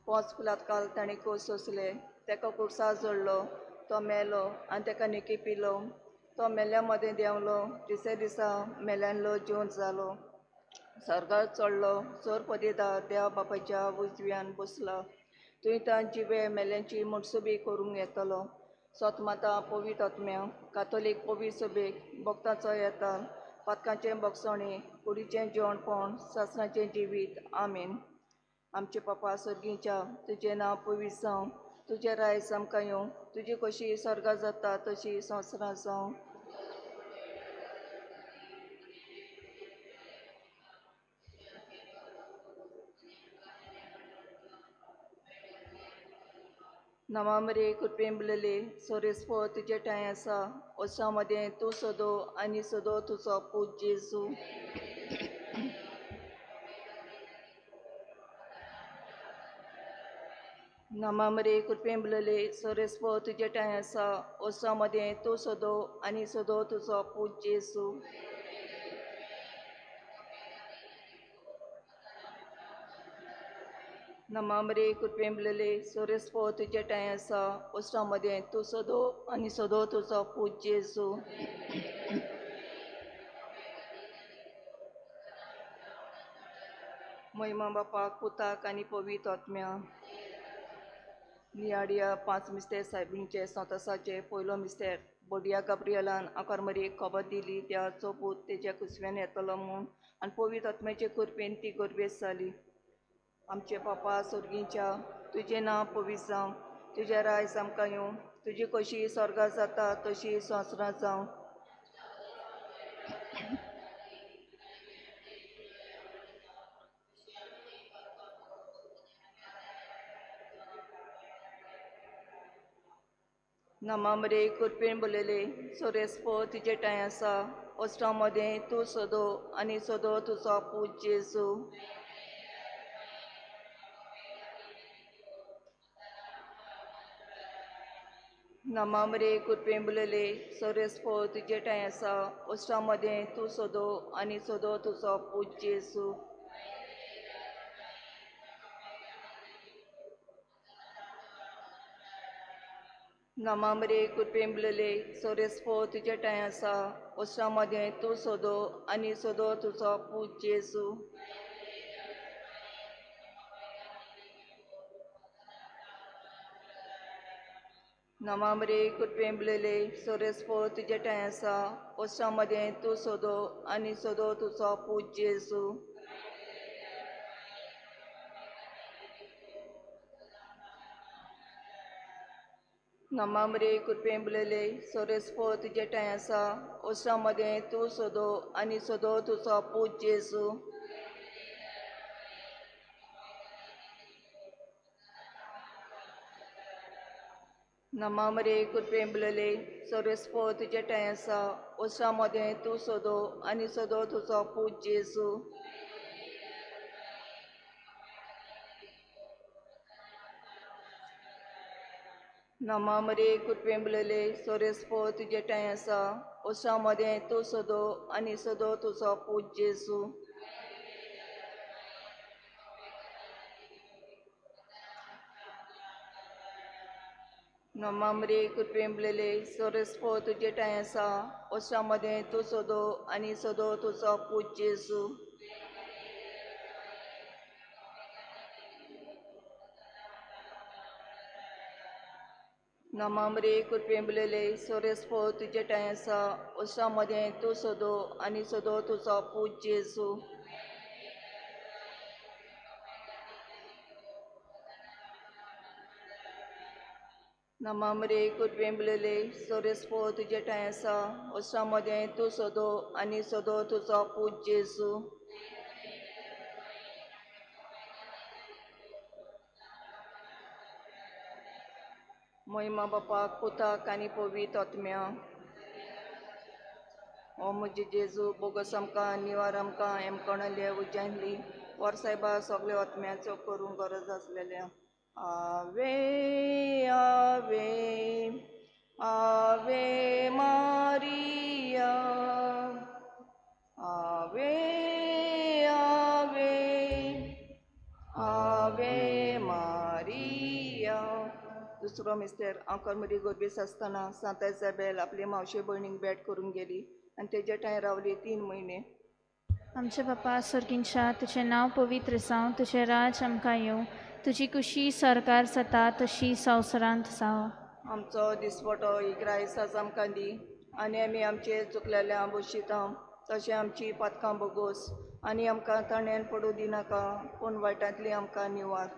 पोंच पिलात काल ताणें कोस सोंसले, तेका कुर्सार जोडलो, तो मेलो आनी तेका निकी पिलो. तो मेल्ल्या मदें देंवलो, तिसऱ्या दिसा मेल्यांतलो जिवंत जालो, सर्गार चडलो, चोर पदेदार देवा बापायच्या उजव्यान बसलो. थंय तां जिवे मेल्यांची मुटसुबी करूंक येतलो. सोतमाता पवित्र आत्म्या कातोलीक पवित्र सभेक भक्ताचो येता, पातकांचें भोगसणें, कुडीचें जेवणपण, सासणाचें जिवीत. आमेन. आमचे पापा सर्गीच्या, तुजें नांव पवित्र जावं, तुजें रायज आमकां येवं, तुजी कशी स्वर्गां जाता तशी संवसारांत जावं. नवामरे कृपेन भरलेले, सोरेस्पो तुजे ठांय आसा, ओसां मदें तूं सदो आनी सदो तुजो पूत जेजू. नमामरे कृपेन भरलेले, सोरेस्पो तुजे ठांय आसा, ओसां मदें तूं सदो आनी सदो तुजो पूत जेजू. नमामरे कृपेन भरलेले, सोरेस्पो तुजे ठांय आसा, ओसां मदें तूं सदो आनी सदो तुजो पूत जेजू. महिमा बापाक, पुताक आनी पवित्र आत्म्या. नियाडिया 5 मिस्तेर सायबींचे संतोसाचे पयलो मिस्तेर. बोडिया गाब्रियलान आकार मरियेक खबर दिली देवाचो पूत तेज्या कुसव्यान येतलो म्हूण, आनी पवित्र आत्म्याचे कृपेन ती गर्भेस्त जाली. आमचे पापा सर्गीच्या, तुजें नांव पवित्र जावं, तुजें रायज आमकां येवं, तुजी कशी स्वर्गां जाता तशी संवसारांत जावं. नमामरे कृपेन भरलेले, सोरेस्पो तुजे ठांय आसा, ओस्टां मदें तूं सदो आनी सदो तुजो पूत जेजू. नमामरे कृपेन भरलेले, सोरेस्पो तुजे ठांय आसा, ओस्टां मदें तूं सदो आनी सदो तुजो पूत जेजू. नमामरे कृपेन भरलेले, सोरेस्पो तुजे ठांय आसा, ओस्टां मदें तूं सदो आनी सदो तुजो पूत जेजू. नमामरे कृपेन भरलेले, सोरेस्पो तुजे ठांय आसा, ओस्टां मदें तूं सदो आनी सदो तुजो पूत जेजू. नमामरे कृपेन भरलेले, सोरेस्पो तुजे ठांय आसा, ओस्टां मदें तूं सदो आनी सदो तुजो पूत जेजू. नमामरे कृपेन भरलेले, सोरेस्पो तुजे ठांय आसा, ओस्टां मदें तूं सदो आनी सदो तुजो पूत जेजू. नमामरे कृपेन भरलेले, सोरेस्पो तुजे ठांय आसा, ओस्टां मदें तूं सदो आनी सदो तुजो पूत जेजू. नमामरे कृपेन भरलेले, सोरेस्पो तुजे ठांय आसा, ओस्टां मदें तूं सदो आनी सदो तुजो पूत जेजू. नमामरे कृपेन भरलेले, सोरेस्पो तुजे ठांय आसा, ओस्टां मदें तूं सदो आनी सदो तुजो पूत जेजू. नमामरे कृपेन भरलेले, सोरेस्पो तुजे ठांय आसा, ओस्टां मदें तूं सदो आनी सदो तुजो पूत जेजू. महिमा बापाक, पुताक आनी पवित्र आत्म्या. ओ म्हजे जेजू, बोगस आमकां, निवार आमकां, एमकोणले उज्जायली वर सायबा सगळे आत्म्याचो करूंक गरज आसलेल्या. Ave, Ave, Ave Maria, Ave, Ave, Ave Maria. दुसरो मिस्तेर, हांव करमरी गोरबीस आसतना सांता इजाबेल आपले मावशे भयणीक भेट करूंक गेली आनी तेजे ठांय रावली 3 म्हयने. आमचे बापा सर्गींच्या, तुजें नांव पवित्र जावं, तुजें राज आमकां येवं, तुजी कुशी सरकार जाता तशी संवसारांत जावं. आमचो दिसवटो इकरा दिसा आमकां दी आनी आमी आमचे चुकलेल्या बोशिता तशें आमची पातकां बोगोस आनी आमकां ताणें पडूं दिनाका, पूण वायटांतली आमकां निवार.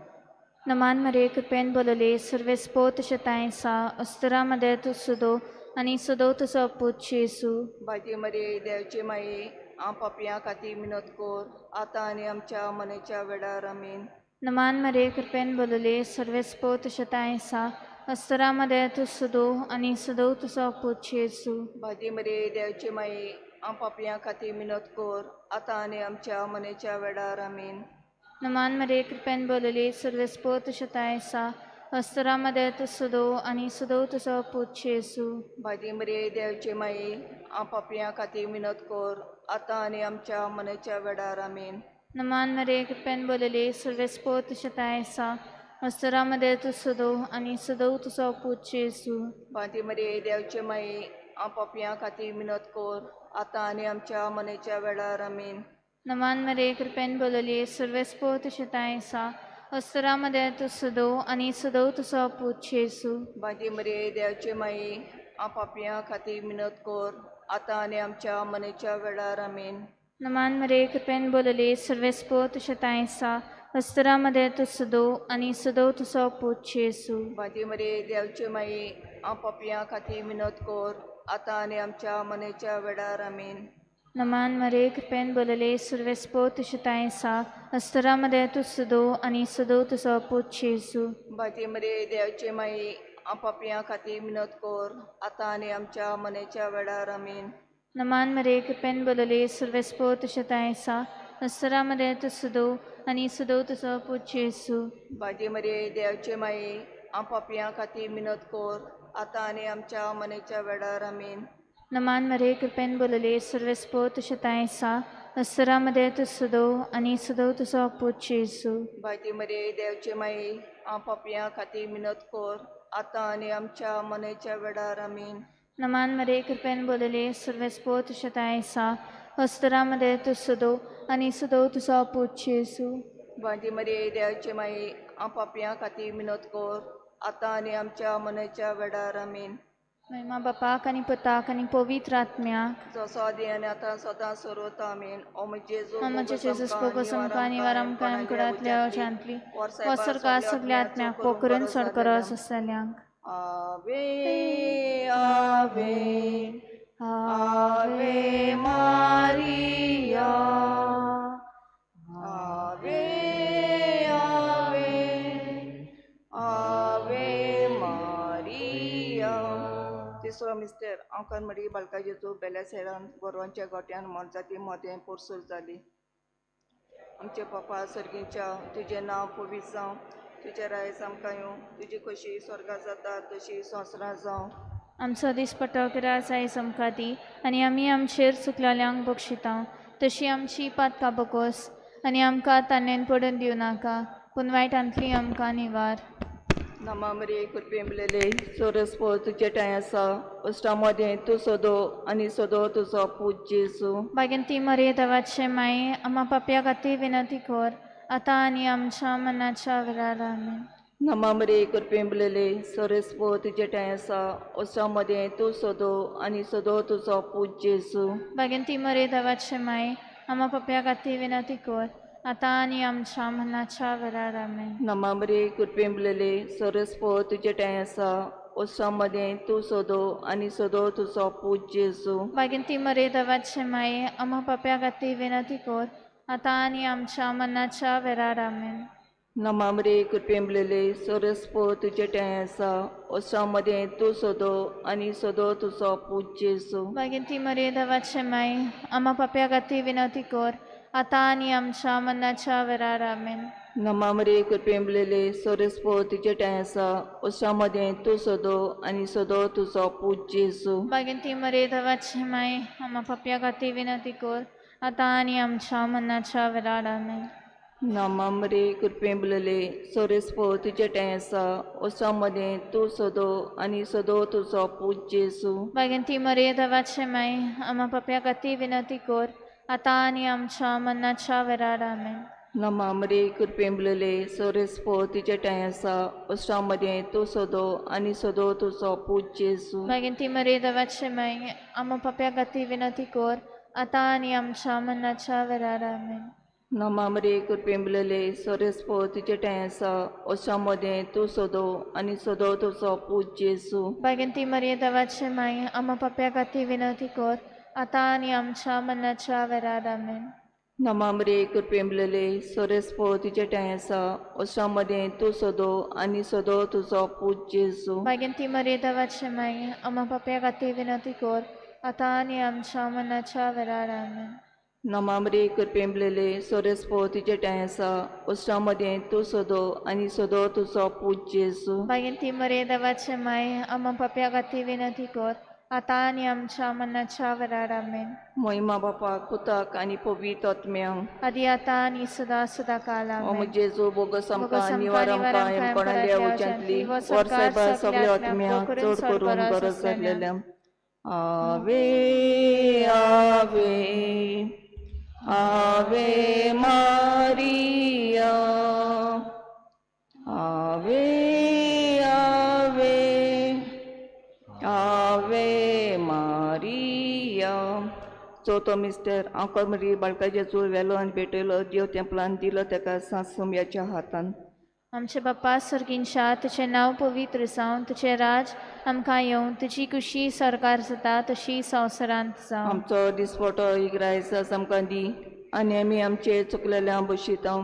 नमान मरे, कृपेन बोलले, सर्वेस्पो तुजें तांय आसा, अस्तरा मदें तूं सदो आनी सदो तुजो पूत जेजू. बाजी मरे देवची माई, हांव पापयां खातीर मिनत कोर, आतां आनी आमच्या मनेच्या वेळार. आमीन. नमान मरे, कृपेन बोलले, सर्वेस्पो तुजें तांय आसा, अस्तरा मदें तूं सदो आनी सदो तुजो पूत जेजू. बाजी मरे देवची माई, हांव पापयां खातीर मिनत कोर, आतां आनी आमच्या मनेच्या वेळार. आमीन. नमान मरे, कृपेन बोलले, सर्वेस्पो तुजें तांय आसा, अस्तरा मदें तूं सदो आनी सदो तुजो पूत जेजू. बाजी मरे देवची माई, हांव पापयां खातीर मिनत कोर, आतां आनी आमच्या मनेच्या वेळार. आमीन. नमान मरे, कृपेन बोलले, सर्वेस्पो तुजें तांय आसा, अस्तरा मदें तूं सदो आनी सदो तुजो पूत जेजू. बाजी मरे देवची माई, हांव पापयां खातीर मिनत कोर, आतां आनी आमच्या मनेच्या वेळार. आमीन. नमान मरे, कृपेन बोलले, सर्वेस्पो तुजें तांय आसा, अस्तरा मदें तूं सदो आनी सदो तुजो पूत जेजू. बाजी मरे देवची माई, हांव पापयां खातीर मिनत कोर, आतां आनी आमच्या मनेच्या वेळार. आमीन. नमान मरे, कृपेन बोलले, सर्वेस्पो तुजें तांय आसा, अस्तरा मदें तूं सदो आनी सदो तुजो पूत जेजू. बाजी मरे देवची माई, हांव पापयां खातीर मिनत कोर, आतां आनी आमच्या मनेच्या वेळार. आमीन. नमान मरे, कृपेन बोलले, सर्वेस्पो तुजें तांय आसा, अस्तरा मदें तूं सदो आनी सदो तुजो पूत जेजू. बाजी मरे देवची माई, हांव पापयां खातीर मिनत कोर, आतां आनी आमच्या मनेच्या वेळार. आमीन. नमान मरे, कृपेन बोलले, सर्वेस्पो तुजें तांय आसा, अस्तरा मदें तूं सदो आनी सदो तुजो पूत जेजू. बाजी मरे देवची माई, हांव पापयां खातीर मिनत कोर, आतां आनी आमच्या मनेच्या वेळार. आमीन. नमान मरे, कृपेन बोलले, सर्वेस्पो तुजें तांय आसा, अस्तरा मदें तूं सदो आनी सदो तुजो पूत जेजू. बाजी मरे देवची माई, हांव पापयां खातीर मिनत कोर, आतां आनी आमच्या मनेच्या वेळार. आमीन. नमान मरे, कृपेन बोलले, सर्वेस्पो तुजें तांय आसा, अस्तरा मदें तूं सदो आनी सदो तुजो पूत जेजू. बाजी मरे देवची माई, हांव पापयां खातीर मिनत कोर, आतां आनी आमच्या मनेच्या वेळार. आमीन. महिमा बापाक आनी पुताक आनी पवित्र आत्म्याक, जसो आदी आनी आतां सदां सर्वता. आमीन. ओ म्हजे जेजू, म्हजे जेजूस बोगस आमकां निवार आमकां आमकडांतल्या अजांतली हो सरकार सगल्या आत्म्याक पोकरून सरकरो आसतल्यांक. Ave, Ave, Ave Maria. Ave, Ave, Ave Maria. तिसरो मिस्तेर, हांव करमरी बालका जेजू बेल्या सायडान गोरवांच्या गोट्यान मोनजाती मदें पोरसूर जाली. आमचे पप्पा सर्गीच्या, तुजें नांव पवित्र जावं, तुजें रायस आमकां येवं, तुजी खोशी स्वर्गां जाता तशी संवसारां जावं. आमचो दिसपट्टो राज आयज आमकां दी आनी आमी आमचेर चुकलेल्यांक बक्षिता तशी आमची पातकां बगोस आनी आमकां तान्नेन पडून दिवं नाका, पूण वायटांतली आमकां निवार. नमा मरे, कृपेन भरलेले, सोरस तुजे ठांय आसा, उश्टा मदें तूं सदो आनी सदो तुजो पूत जेजू. बागेंती मरे देवाचे माये, आमा पापया खातीर विनंती कर, आतां आनी आमच्या मनाच्या वेळार. आमीन. नमा मरे, कृपेन भरलेले, सोरस तुजे ठांय आसा, उश्टा मदें तूं सदो आनी सदो तुजो पूत जेजू. बागेंती मरे देवाचे माये, आमा पापया खातीर विनंती कर, आतां आनी आमच्या मनाच्या वेळार. आमीन. नमा मरे, कृपेन भरलेले, सोरस तुजे ठांय आसा, उश्टा मदें तूं सदो आनी सदो तुजो पूत जेजू. बागेंती मरे देवाचे माये, आमा पापया खातीर विनंती कर, आतां आनी आमच्या मनाच्या वेळार. आमीन. नमा मरे, कृपेन भरलेले, सोरस तुजे ठांय आसा, उश्टा मदें तूं सदो आनी सदो तुजो पूत जेजू. बागेंती मरे देवाचे माये, आमा पापया खातीर विनंती कर, आतां आनी आमच्या मनाच्या वेळार. आमीन. नमा मरे, कृपेन भरलेले, सोरस तुजे ठांय आसा, उश्टा मदें तूं सदो आनी सदो तुजो पूत जेजू. बागेंती मरे देवाचे माये, आमा पापया खातीर विनंती कर, आतां आनी आमच्या मनाच्या वेळार. आमीन. नामामरे कृपे बुलले सोरेस्पो तुजे ठांय आसा ओसा मदें तूं सदो आनी सदो तुजो पूत जेजू. बागेंती मरिये देवाचे माई आमा पापया खातीर विनंती कर आतां आनी आमच्या मरणाच्या वेळार. आमेन. नमामरे कृपे बुलले सोरेस्पो तुजे ठांय आसा ओसा मदें तूं सदो आनी सदो तुजो पूत जेजू. बागेंती मरिये देवाचे माई आमा पापया खातीर विनंती कर आतां आनी आमच्या मरणाच्या वेळार. आमेन. नमामरे कृपे बुलले सोरेस्पो तुजे ठांय आसा ओसा मदें तूं सदो आनी सदो तुजो पूत जेजू. बागेंती मरिये देवाचे माई आमा पापया खातीर विनंती कर आतां आनी आमच्या मरणाच्या वेळार. आमेन. नमामरे कृपे बुलले सोरेस्पो तुजे ठांय आसा ओसा मदें तूं सदो आनी सदो तुजो पूत जेजू. बागेंती मरिये देवाचे माई आमा पापया खातीर विनंती कर आतां आनी आमच्या मरणाच्या वेळार. आमेन. नमामरे कृपे बुलले सोरेस्पो तुजे ठांय आसा ओसा मदें तूं सदो आनी सदो तुजो पूत जेजू. बागेंती मरिये देवाचे माई आमा पापया खातीर विनंती कर आतां आनी आमच्या मरणाच्या वेळार. आमेन. मोहिमा बापाक पुताक आनी पवित्र आत्म्यांक आदी आतां आनी सदां सदां काल. ओ आमेन. जेजू बोगस आमकां निवार आमकां कोणाल्या उच्यांतली वर्साभर सगल्या आत्म्यांक चड करून गरज जाल्लेल्या. Ave Ave Ave Maria Ave Ave Ave Maria. चवथो मिस्टर आंकोर मरी बाळकाचे चूळ व्हेलो आनी पेटयलो देव तेंपलान दिलो तेका सांसुम्याच्या हातान. आमचे बाप्पा सर्गींच्या तुजें नांव पवित्र जावं, तुजें राज आमकां येवं, तुजी खुशी सरकार जाता तशी संवसारांत जावं. आमचो दिसपटो इग्रायसास आमकां दी आनी आमी आमचे चुकलेल्या बशिता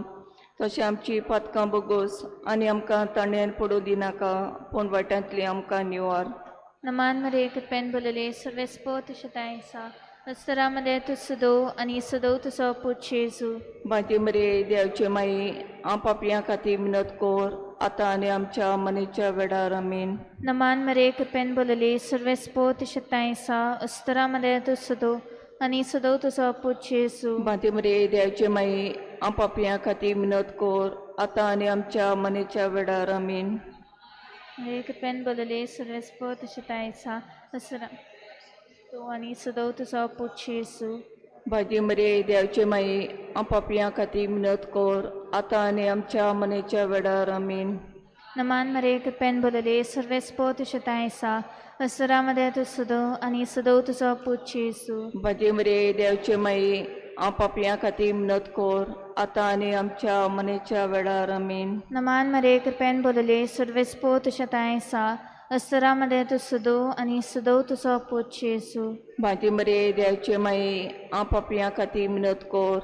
तशें आमची पातकां बोगोस आनी आमकां ताणें पडूं दिनाका पूण वाट्यांतली आमकां निवार. नमान मरे कृपेन बोलले सर्वेस्पो तुजें ठांय आसा अस्तरा मदें तूं सदो आनी सदो तुजो पूत जेजू. बाती मरे देवचे माई हांव पापयां खातीर मिनत कर आतां आनी आमच्या मनेच्या वेळार. आमीन. नमान मरे कृपेन बोलले सर्वेस्पो तुजें ठांय आसा अस्तरा मदें तूं सदो आनी सदो तुजो पूत जेजू. बाती मरे देवचे माई हांव पापयां खातीर मिनत कर आतां आनी आमच्या मनेच्या वेळार. आमीन. मरे कृपेन बोलले सर्वेस्पो तुजें ठांय आसा अस्तरा तूं आनी सदो तुजो पूत जेजू. भाजी मरे देवचे माई हांव पापयां खातीर मिनत कर आतां आनी आमच्या मनेच्या वेळार. आमीन. नमान मरे कृपेन बोलले सर्वेस्पो तुजें ठांय आसा अस्तरा मदें तूं सदो आनी सदो तुजो पूत जेजू. भाजी मरे देवचे माई हांव पापयां खातीर मिनत कर आतां आनी आमच्या मनेच्या वेळार. आमीन. नमान मरे कृपेन बोलले सर्वेस्पो तुजें ठांय आसा अस्तरा मदें तूं सदो आनी सदो तुजो पूत जेजू. भाजी मरे देवचे माई हांव पापयां खातीर मिनत कर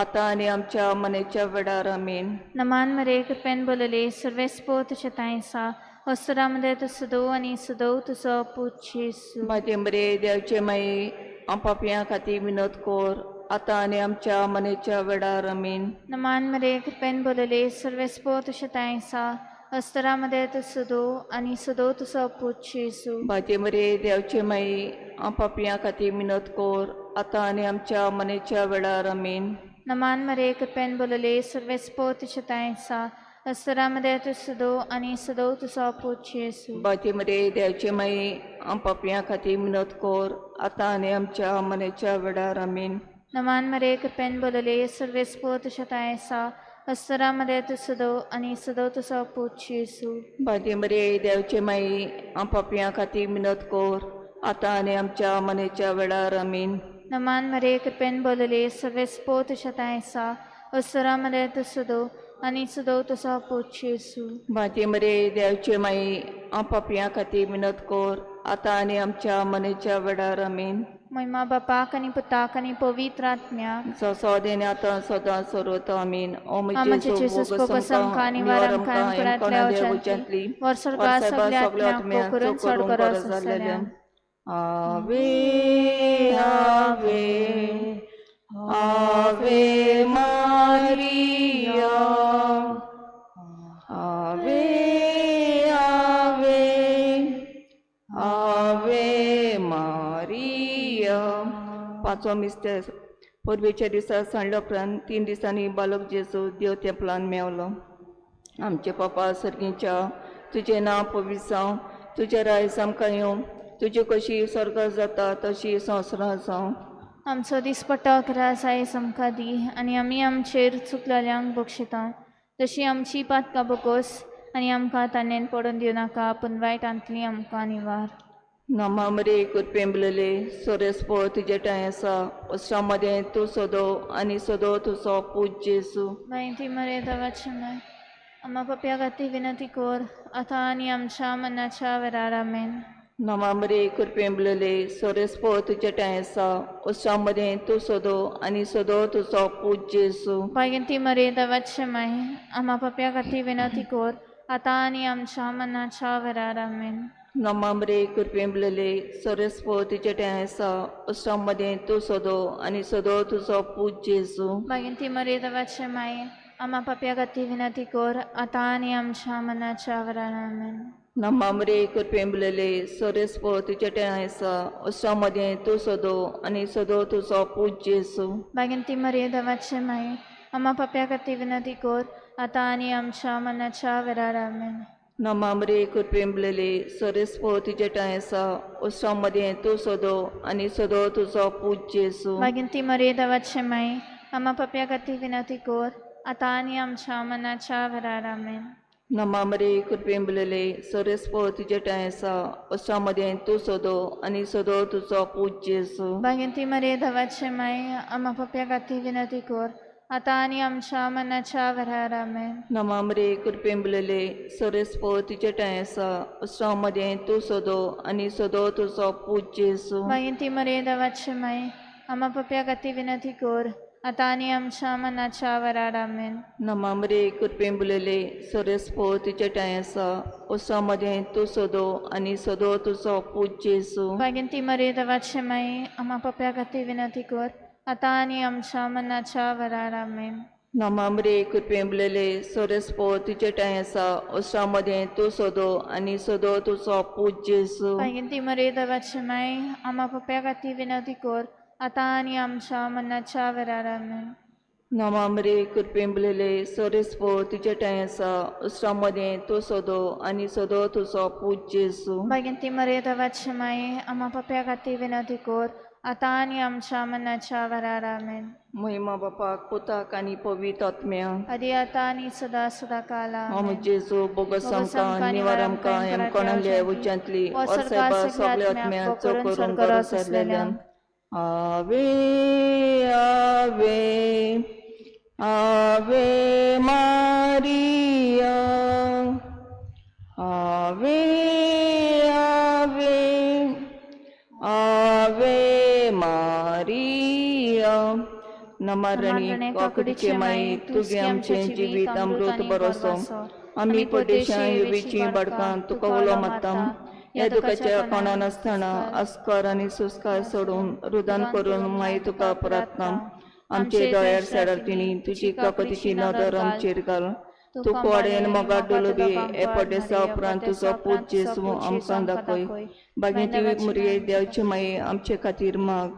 आतां आनी आमच्या मनेच्या वेळार. आमीन. नमान मरे कृपेन बोलले सर्वेस्पो तुजें ठांय आसा अस्तरा मदें तूं सदो आनी सदो तुजो पूत जेजू. भाजी मरे देवचे माई हांव पापयां खातीर मिनत कर आतां आनी आमच्या मनेच्या वेळार. आमीन. नमान मरे कृपेन बोलले सर्वेस्पो तुजें ठांय आसा अस्तरा मदें तूं सदो आनी सदो तुजो पूत जेजू. भाजी मरे देवचे माई हांव पापयां खातीर मिनत कर आतां आनी आमच्या मनेच्या वेळार. आमीन. नमान मरे कृपेन बोलले सर्वेस्पो तुजें ठांय आसा अस्तरा मदें तूं सदो आनी सदो तुजो पूत जेजू. भाजी मरे देवचे माई हांव पापयां खातीर मिनत कर आतां आनी आमच्या मनेच्या वेळार. आमीन. नमान मरे कृपेन बोलले सर्वेस्पो तुजें ठांय आसा अस्तरा मदें तूं सदो आनी सदो तुजो पूत जेजू. भाजी मरे देवचे माई हांव पापयां खातीर मिनत कर आतां आनी आमच्या मनेच्या वेळार. आमीन. नमान मरे कृपेन बोलले सर्वेस्पो तुजें ठांय आसा अस्तरा मदें तूं सदो आनी सदो तुजो पूत जेजू. भाजी मरे देवचे माई हांव पापयां खातीर मिनत कर आतां आनी आमच्या मनेच्या वेळार. आमीन. महिमा बापाक आनी पुताक आनी पवित्र आत्म्याक सो देणे आतां सदां सर्वत. आमीन. ओ आमचे जेजूस बोगस आमकां निवार आमकां कुळांतल्या उज्यांतली वर्सभर सगल्या आत्म्यांक करून चड गरज आसलेल्या. Ave Ave Ave Maria Ave Ave Ave Maria. पांचवो मिस्टर परबेच्या दिसा सांडल्या उपरांत 3 दिसांनी बालक जेजू देव तेंपलान मेवलो. आमचे पप्पा सर्गीच्या, तुजें नांव पवित्र जावं, तुजें रायज आमकां येवं, तुजी कशी स्वर्गार जाता तशी संवसारांत जावं. आमचो दिसपट्टो ग्रास आयज आमकां दी आनी आमी आमचेर चुकलेल्यांक बक्षिता तशी आमची पातकां बकोस आनी आमकां ताणें पडून दिवं नाका पूण वायटांतली आमकां निवार. नमा मरे कृपेंबलेले सोरेस्पो तुजे ठांय आसा, वस्त्रां मदें तूं सोदो आनी सोदो तुजो पूत जेजू. मागीर मरे देवाचे माय आम्हा पप्या खातीर विनंती कर आतां आनी आमच्या मनाच्या वेळार. आमेन. नमा मरे कृपेंबलेले सोरेस्पो तुजे ठांय आसा, वस्त्रां मदें तूं सोदो आनी सोदो तुजो पूत जेजू. मागीर मरे देवाचे माय आम्हा पप्या खातीर विनंती कर आतां आनी आमच्या मनाच्या वेळार. आमेन. नमा मरे कृपेंबलेले सोरेस्पो तुजे ठांय आसा, वस्त्रां मदें तूं सोदो आनी सोदो तुजो पूत जेजू. मागीर मरे देवाचे माय आम्हा पाप्या खातीर विनंती कर आतां आनी आमच्या मनाच्या वेळार. आमेन. नमा मरे कृपेंबलेले सोरेस्पो तुजे ठांय आसा, वस्त्रां मदें तूं सोदो आनी सोदो तुजो पूत जेजू. मागीर मरे देवाचे माय आम्हा पाप्या खातीर विनंती कर आतां आनी आमच्या मनाच्या वेळार. आमेन. नमा मरे कृपेंबलेले सोरेस्पो तुजे ठांय आसा, वस्त्रां मदें तूं सोदो आनी सोदो तुजो पूत जेजू. मागीर मरे देवाचे माय आम्हा पाप्या खातीर विनंती कर आतां आनी आमच्या मनाच्या वेळार. आमेन. नमा मरे कृपेंबलेले सोरेस्पो तुजे ठांय आसा, वस्त्रां मदें तूं सोदो आनी सोदो तुजो पूत जेजू. मागीर मरे देवाचे माय आम्हा पाप्या खातीर विनंती कर आतां आनी आमच्या मनाच्या वेळार. आमेन. नमा मरे कृपेंबलेले सोरेस्पो तुजे ठांय आसा, वस्त्रां मदें तूं सोदो आनी सोदो तुजो पूत जेजू. मागीर मरे देवाचे माय आम्हा पाप्या खातीर विनंती कर आतां आनी आमच्या मनाच्या वेळार. आमेन. नमा मरे कृपेंबलेले सोरेस्पो तुजे ठांय आसा, वस्त्रां मदें तूं सोदो आनी सोदो तुजो पूत जेजू. मागीर मरे देवाचे माय आम्हा पाप्या खातीर विनंती कर आतां आनी आमच्या मनाच्या वेळार. आमेन. नमा मरे कृपेंबलेले सोरेस्पो तुजे ठांय आसा, वस्त्रां मदें तूं सोदो आनी सोदो तुजो पूत जेजू. मागीर मरे देवाचे माय आम्हा पाप्या खातीर विनंती कर आतां आनी आमच्या मनाच्या वेळार. आमेन. नमा मरे कृपेंबलेले सोरेस्पो तुजे ठांय आसा, वस्त्रां मदें तूं सोदो आनी सोदो तुजो पूत जेजू. मागीर मरे देवाचे माय आम्हा पाप्या खातीर विनंती कर आतां आनी आमच्या मनाच्या वेळार. आमेन. महिमा बापाक पुताक आनी पवित्र आत्म्याक, आदी आतां आनी सदां सदां काल. आम जेजू बोगस आमकां निवार आमकां हेमकोणांतल्या उच्चांतली वर्सायबा सगल्या आत्म्याचो करून गरज आसलेल्यान. Ave Ave Ave Maria, Ave Ave Ave Maria. नमारणी काकडीचे माई तुगे आमचें जिवीत अमृत बरोसो, आमी परदेशां युवीची बडकां तुका उलो मारता. ह्या दुखाच्या कोणा नासतना अस्कार आनी सुस्कार सोडून रुदान करून माई तुका प्रार्थना. आमचे दोळ्यार साडारतिणी तुजी काकतीची नदर आमचेर घाल. तूं कुवाडेन मोगार डुलबी हे परदेसा उपरांत तुजो पूत जेजू आमकां दाखय. बागेंती मुरये देवचे माई आमचे खातीर माग.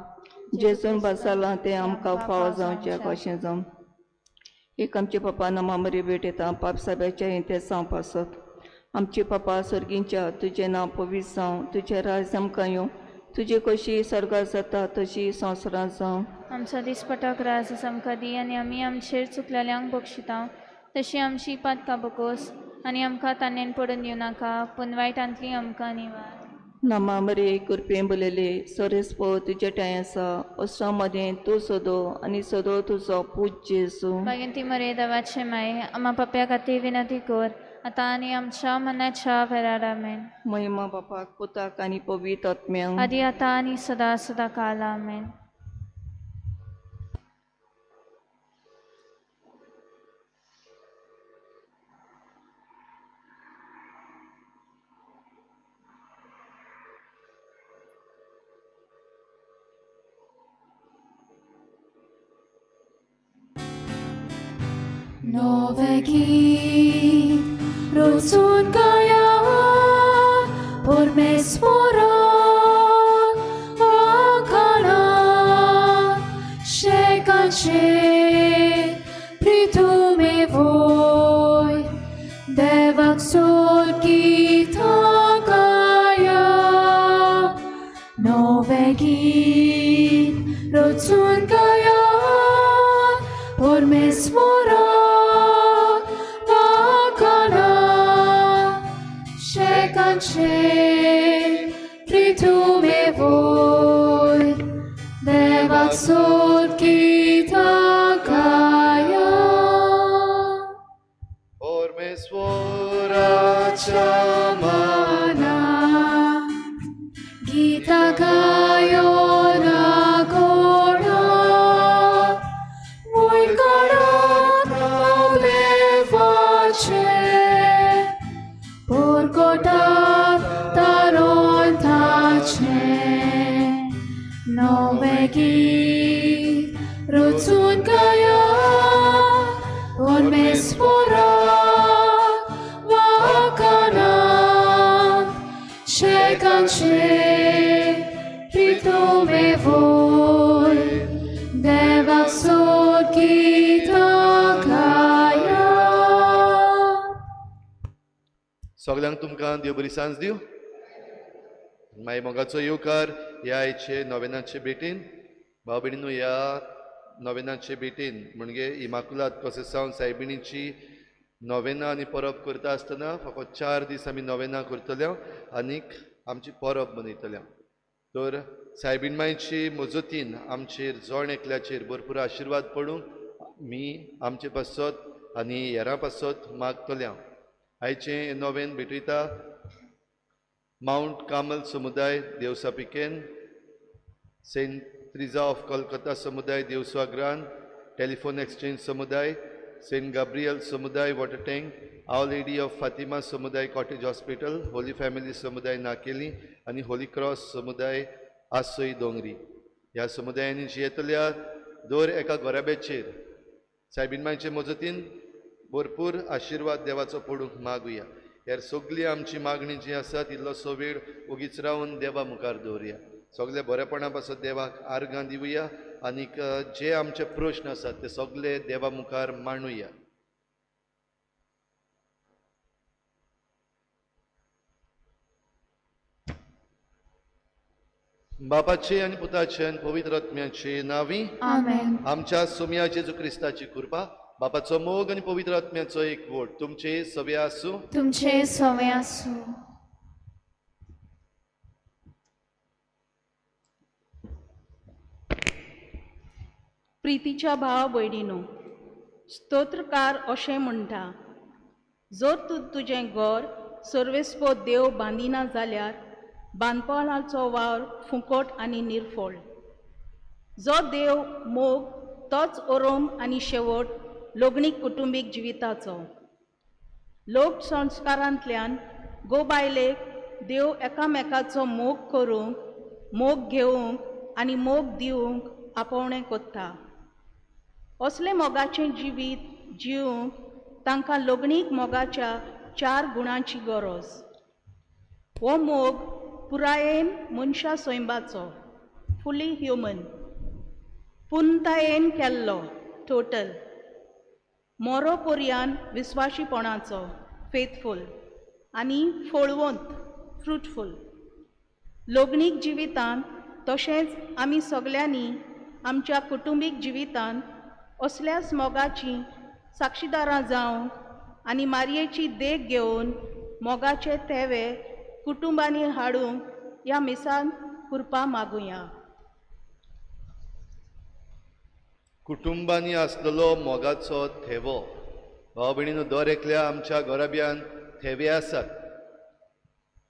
जेजून बसालां तें आमकां फावो जावचें कशें जावं. एक आमचे पप्पा नमा मरे भेट येता पाप साब्याच्या हें जावं पासत. आमचे पप्पा सर्गींच्या तुजें नांव पवित्र जावं, तुजें राज आमकां येवं, तुजी कशी स्वर्गार जाता तशी संवसारांत जावं. आमचो दिसपटो ग्रास आमकां दी आनी आमी आमचेर चुकलेल्यांक बक्षिता तशी आमची पातकां बकोस आनी आमकां ताणें पडून दिवं नाका पूण वायटांतली आमकां निवार. नमा मरे कृपेन भरलेले सोरेस्पो तुजे ठांय आसा, वस्त्रां मदें तूं सोदो आनी सोदो तुजो पूत जेजू. मागीर ती मरे देवाचे माय आम्हा पाप्या खातीर विनंती कर आतां आनी आमच्या मनाच्या वेळार. आमेन. महिमा बापाक पुताक आनी पवित्र आत्म्याक, आदी आतां आनी सदां सदां काल. आमेन. Nove गीत रोजून गाया परमेश्वराक वाखाणात शेक Shekanshe pritume voi Devak sorgita gaya Novegit rotsun gaya Pormesvora vakana Shekanshe pritume voi Devak sorgita gaya परमेश्वराच्या Mana Gita gayo na kona Voi karat levache Por kotat taron tache Novegi rotsun gaya Pormesvora vakana Shekanshe pritume voi Devak sorgita gaya सगल्यांक तुमकां देव बरी सांज दिवं. मागीर मोगाचो येवकार ह्या आयचे नोवेनाचे भेटीन. भाव भयणीनो, ह्या नोवेनाचे भेटीन म्हणजे इमाकुलात कोसेसांव सायबिणीची नोवेना आनी परब करता आसतना फकत 4 दीस आमी नोवेना करतले आनीक आमची परब मनयतले. तर सायबीण मायची मजतीन आमचेर जण एकल्याचेर भरपूर आशिर्वाद पडूंक मी आमचे पासत आनी हेरां पासत मागतले. आयचें नोवेन भेटयता मावंट कार्मल समुदाय देवसा पिकेन, सेंट त्रिजा ऑफ कोलकाता समुदाय देवसवा ग्रान, टेलिफोन एक्सचेंज समुदाय, सेंट गाब्रियल समुदाय water tank, our lady of Fatima समुदाय कॉटेज हॉस्पिटल, होली फॅमिली समुदाय नाकेली आनी होली क्रॉस समुदाय आसोई दोंगरी. ह्या समुदायांनी जियेतल्या दर एका घराब्याचेर सायबीण मायचे मजतीन भरपूर आशिर्वाद देवाचो पडूंक मागुया. ह्या सगळी आमची मागणी जी आसा ती इल्लोसो वेळ ओगीच रावन देवा मुखार दवरुया. सगळे बरेपणा पासत देवाक आर्गां दिवया आनीक जे आमचे प्रश्न आसात ते सगळे देवा मुखार मांडुया. बापाचे आनी पुताचे आनी पवित्र आत्म्याचे नांवी आमेन. आमच्या सोम्या जेजू क्रिस्ताची कृपा, बापाचो मोग आनी पवित्र आत्म्याचो एकवट तुमचे सवे आसूं. तुमचे सवे आसूं. प्रितीच्या भाव भयणीनो, स्तोत्रकार अशें म्हणटा, जर तूं तुजें घर सर्वेस्पो देव बांदिना जाल्यार बांदपाचो वावर फुकट आनी निर्फळ. जो देव मोग तोच ओरोम आनी शेवट लग्नीक कुटुंबीक जिविताचो. लोक संस्कारांतल्यान गो बायलेक देव एकामेकाचो मोग करूंक, मोग घेवंक आनी मोग दिवंक आपोवणें कोत्ता. असलें मोगाचें जिवीत जिवंक तांकां लग्नीक मोगाच्या 4 गुणांची गरज. हो मोग पुरायेन मनशा सैंबाचो, फुली ह्युमन, पुर्णतायेन केल्लो, टोटल, मोरो पोरयान विस्वाशीपणाचो, फेथफूल, आनी फळवंत, फ्रुटफूल. लग्नीक जिवितांत तशेंच आमी सगल्यांनी आमच्या कुटुंबीक जिवितांत असल्याच मोगाची साक्षीदारां जावंक आनी मारयेची देख घेवन मोगाचे तेवे कुटुंबांनी हाडूंक ह्या मिसान कृपा मागुया. कुटुंबांनी आसलेलो मोगाचो थेवो. भाव भयणीनो, दर एकल्या आमच्या घराब्यान थेवे आसात.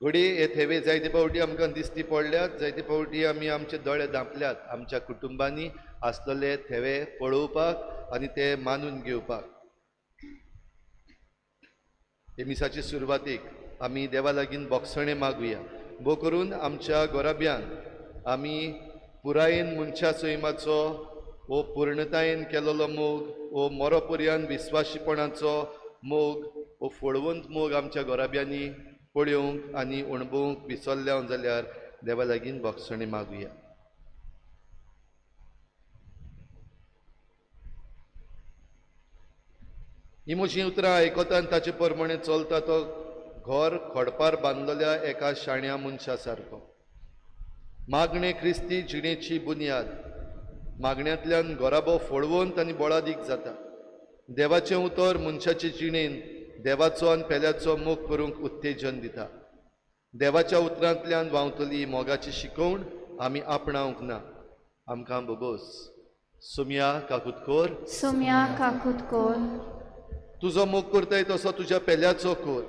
घडये हे थेवे जायते फावटी आमकां दिसती पडल्यात, जायते फावटी आमी आमचे दोळे धांपल्यात आमच्या कुटुंबांनी आसलेले थेवे पळोवपाक आनी ते मानून घेवपाक. हे मिसाचे सुरवातीक आमी देवा लागीं बोगसणें मागुया. भोव करून आमच्या घराब्यान आमी पुरायेन मनशा सैमाचो वो पूर्णतायेन केलेलो मोग, वो मोरोपर्यान विस्वाशीपणाचो मोग, वो फळवंत मोग आमच्या घराब्यांनी पळोवंक आनी अणभवूंक विसरल्या जाल्यार देवा लागीं बोगसणें मागुया. ही म्हजीं उतरां आयकता आनी ताचे प्रमाणे चलता तो घर खडपार बांदलेल्या एका शाण्या मनशा सारको. मागणें क्रिस्ती जिणेची बुन्याद. मागण्यांतल्यान घराबो फळवंत आनी बळादीक जाता. देवाचें उतर मनशाचे जिणेन देवाचो आनी पेल्याचो मोग करूंक उत्तेजन दिता. देवाच्या उतरांतल्यान व्हांवतली मोगाची शिकवण आमी आपणावंक ना. आमकां बोगोस. सुमया काकूत कोर. सुम्या काकूत कोर. तुजो मोग करताय तसो तुज्या पेल्याचो कोर.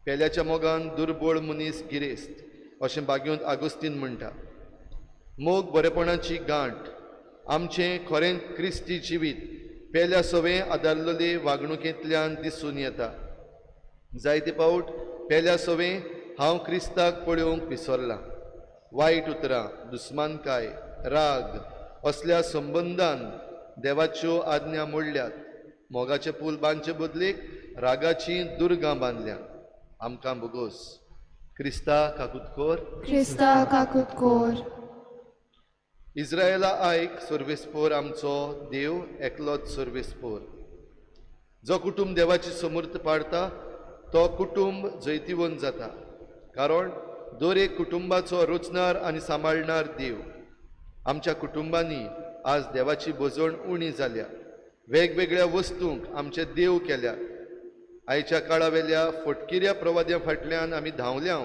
पेल्याच्या मोगान दुर्बळ मनीस गिरेस्त अशें बागेवंत आगोस्तीन म्हणटा. मोग बरेपणाची गांठ. आमचें खरें क्रिस्ती जिवीत पेल्या सवें आदारलेले वागणुकेंतल्यान दिसून येता. जायते फावट पेल्या सवें हांव क्रिस्ताक पळोवंक विसरलां. वायट उतरां, दुस्मानकाय, राग असल्या संबंदान देवाच्यो आज्ञा मोडल्यात. मोगाचे पूल बांदचे बदलेक रागाचीं दुर्गां बांदल्यात. आमकां बोगोस. क्रिस्ता काकूत कोर. क्रिस्ता काकूत कोर. इस्रायला आयक, सर्वेस्पोर आमचो देव एकलोच सर्वेस्पोर. जो कुटुंब देवाची समर्थ पाडता तो कुटुंब जैतिवंत जाता, कारण दर एक कुटुंबाचो रचणार आनी सांबाळणार देव. आमच्या कुटुंबांनी आज देवाची भजण उणी जाल्या. वेगवेगळ्या वस्तूंक आमचे देव केल्यात. आयच्या काळावेल्या फटकिऱ्या प्रवाद्या फाटल्यान आमी धांवल्या.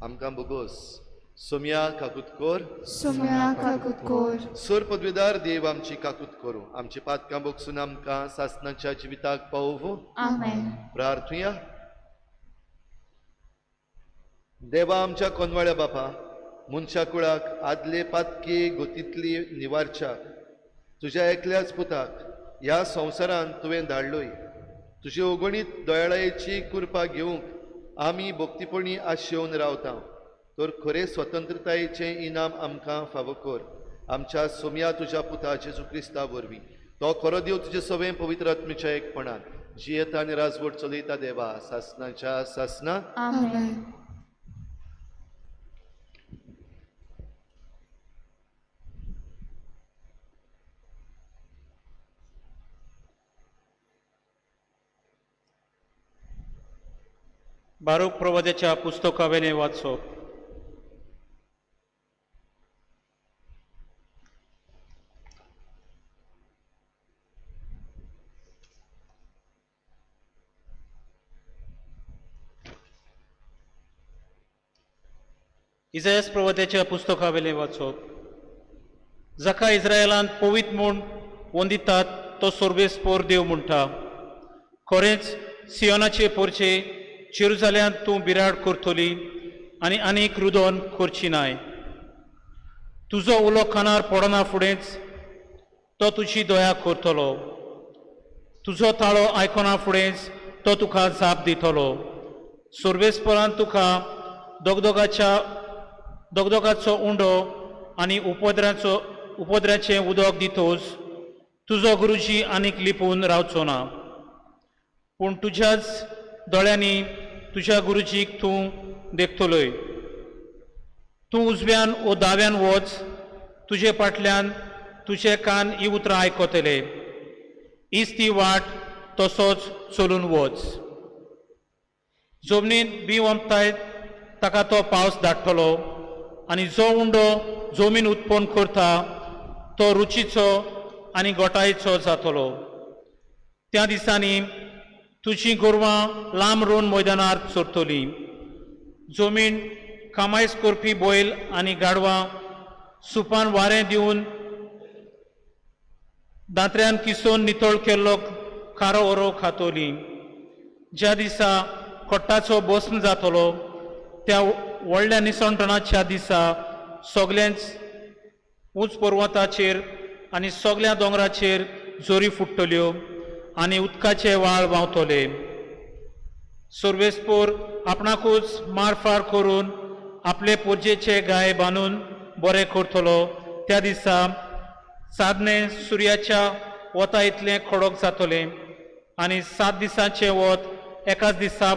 आमकां बोगोस. सोमया काकूत कोर. सुम्या काकूत कोर. सर पदवीदार देव आमची काकूत करूं. आमची पातकां बोगसून आमकां सासनाच्या जिविताक पावोवं. आमेन. प्रार्थुया. देवा आमच्या कोनवाळ्या बापा, मनशा कुळाक आदले पातके गोतींतली निवारच्याक तुज्या एकल्याच पुताक ह्या संवसारांत तुवें धाडलोय. तुजे अगणीत दयाळायेची कृपा घेवंक आमी भक्तीपणी आशेवन रावता. तर खरे स्वतंत्रतायेचें इनाम आमकां फावो कर. आमच्या सोम्या तुज्या पुता जेजू क्रिस्ता वरवीं. तो खरो देव तुजे सवें पवित्र आत्मेच्या एकपणान जियेता आनी राजवट चलयता देवा सासनाच्या सासना. आमेन. बारूक प्रवाद्याच्या पुस्तकावेलें वाचप. इजायस प्रवाद्याच्या पुस्तकावेलें वाचप. जाका इस्रायलांत पवित्र म्हूण वंदितात तो सर्वेस्पोर देव म्हणटा, खरेंच सियोनाचे पोरचे जेरुजाल्यांत तूं बिराड करतली आनी आनीक रुदोन करची नाय. तुजो उलो कानार पडना फुडेंच तो तुजी दया करतलो. तुजो ताळो आयकना फुडेंच तो तुका जाप दितलो. सर्वेस्परान तुका दगदगाचो उंडो आनी उपद्र्याचें उदक दितोच तुजो गुरुजी आनीक लिपून रावचो ना. पूण तुज्याच दोळ्यांनी तुज्या गुरुजीक तूं देखतलोय. तूं उजव्यान ओ दाव्यान वच, तुजे फाटल्यान तुजे कान ही उतरां आयकतले. हीच ती वाट, तसोच चलून वच. जमनींत बी ओंपताय ताका तो पावस धाडटलो आनी जो उंडो जमीन उत्पन्न करता तो रुचीचो आनी गोटायेचो जातलो. त्या दिसांनी तुजी गोरवां लांब रोवन मैदानार चरतलीं. जमीन कामायस करपी बैल आनी गाडवां सुपान वारें दिवन दांत्र्यान किसोन नितळ केल्लो खारो ओरो खातोली. ज्या दिसा कोट्टाचो भस्म जातलो त्या व्हडल्या निसणटणाच्या दिसा सगल्यांच उंच पर्वताचेर आनी सगल्या दोंगराचेर जोरी फुट्टल्यो आनी उदकाचे व्हाळ व्हांवतले. सर्वेस्पोर आपणाकूच मारफार करून आपले पुजेचे गाय बांदून बरें करतलो. त्या दिसा सादने सुर्याच्या वता इतलें खडक जातलें आनी 7 दिसांचें वत एकाच दिसा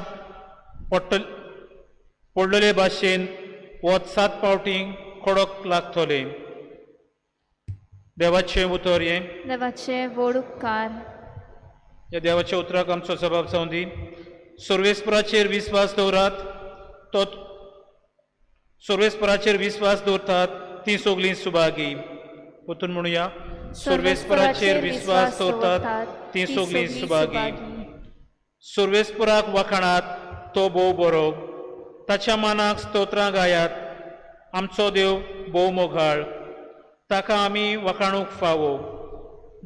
पडलेले भाशेन वत 7 फावटी खडक लागतलें. देवाचें उतर हें. देवाचें व्हड उपकार. ह्या देवाच्या उतराक आमचो जबाब जावं दी. सर्वेस्पराचेर विस्वास दवरात, तो सर्वेस्पराचेर विस्वास दवरतात ती सगळीं सुभागी. परतून म्हणुया, सर्वेस्पराचेर विस्वास दवरतात ती सगळीं सुभागी. सर्वेस्पराक वाखाणात, तो भोव बरो, ताच्या मानाक स्तोत्रां गायात. आमचो देव भोव मोगाळ, ताका आमी वाखाणूंक फावो.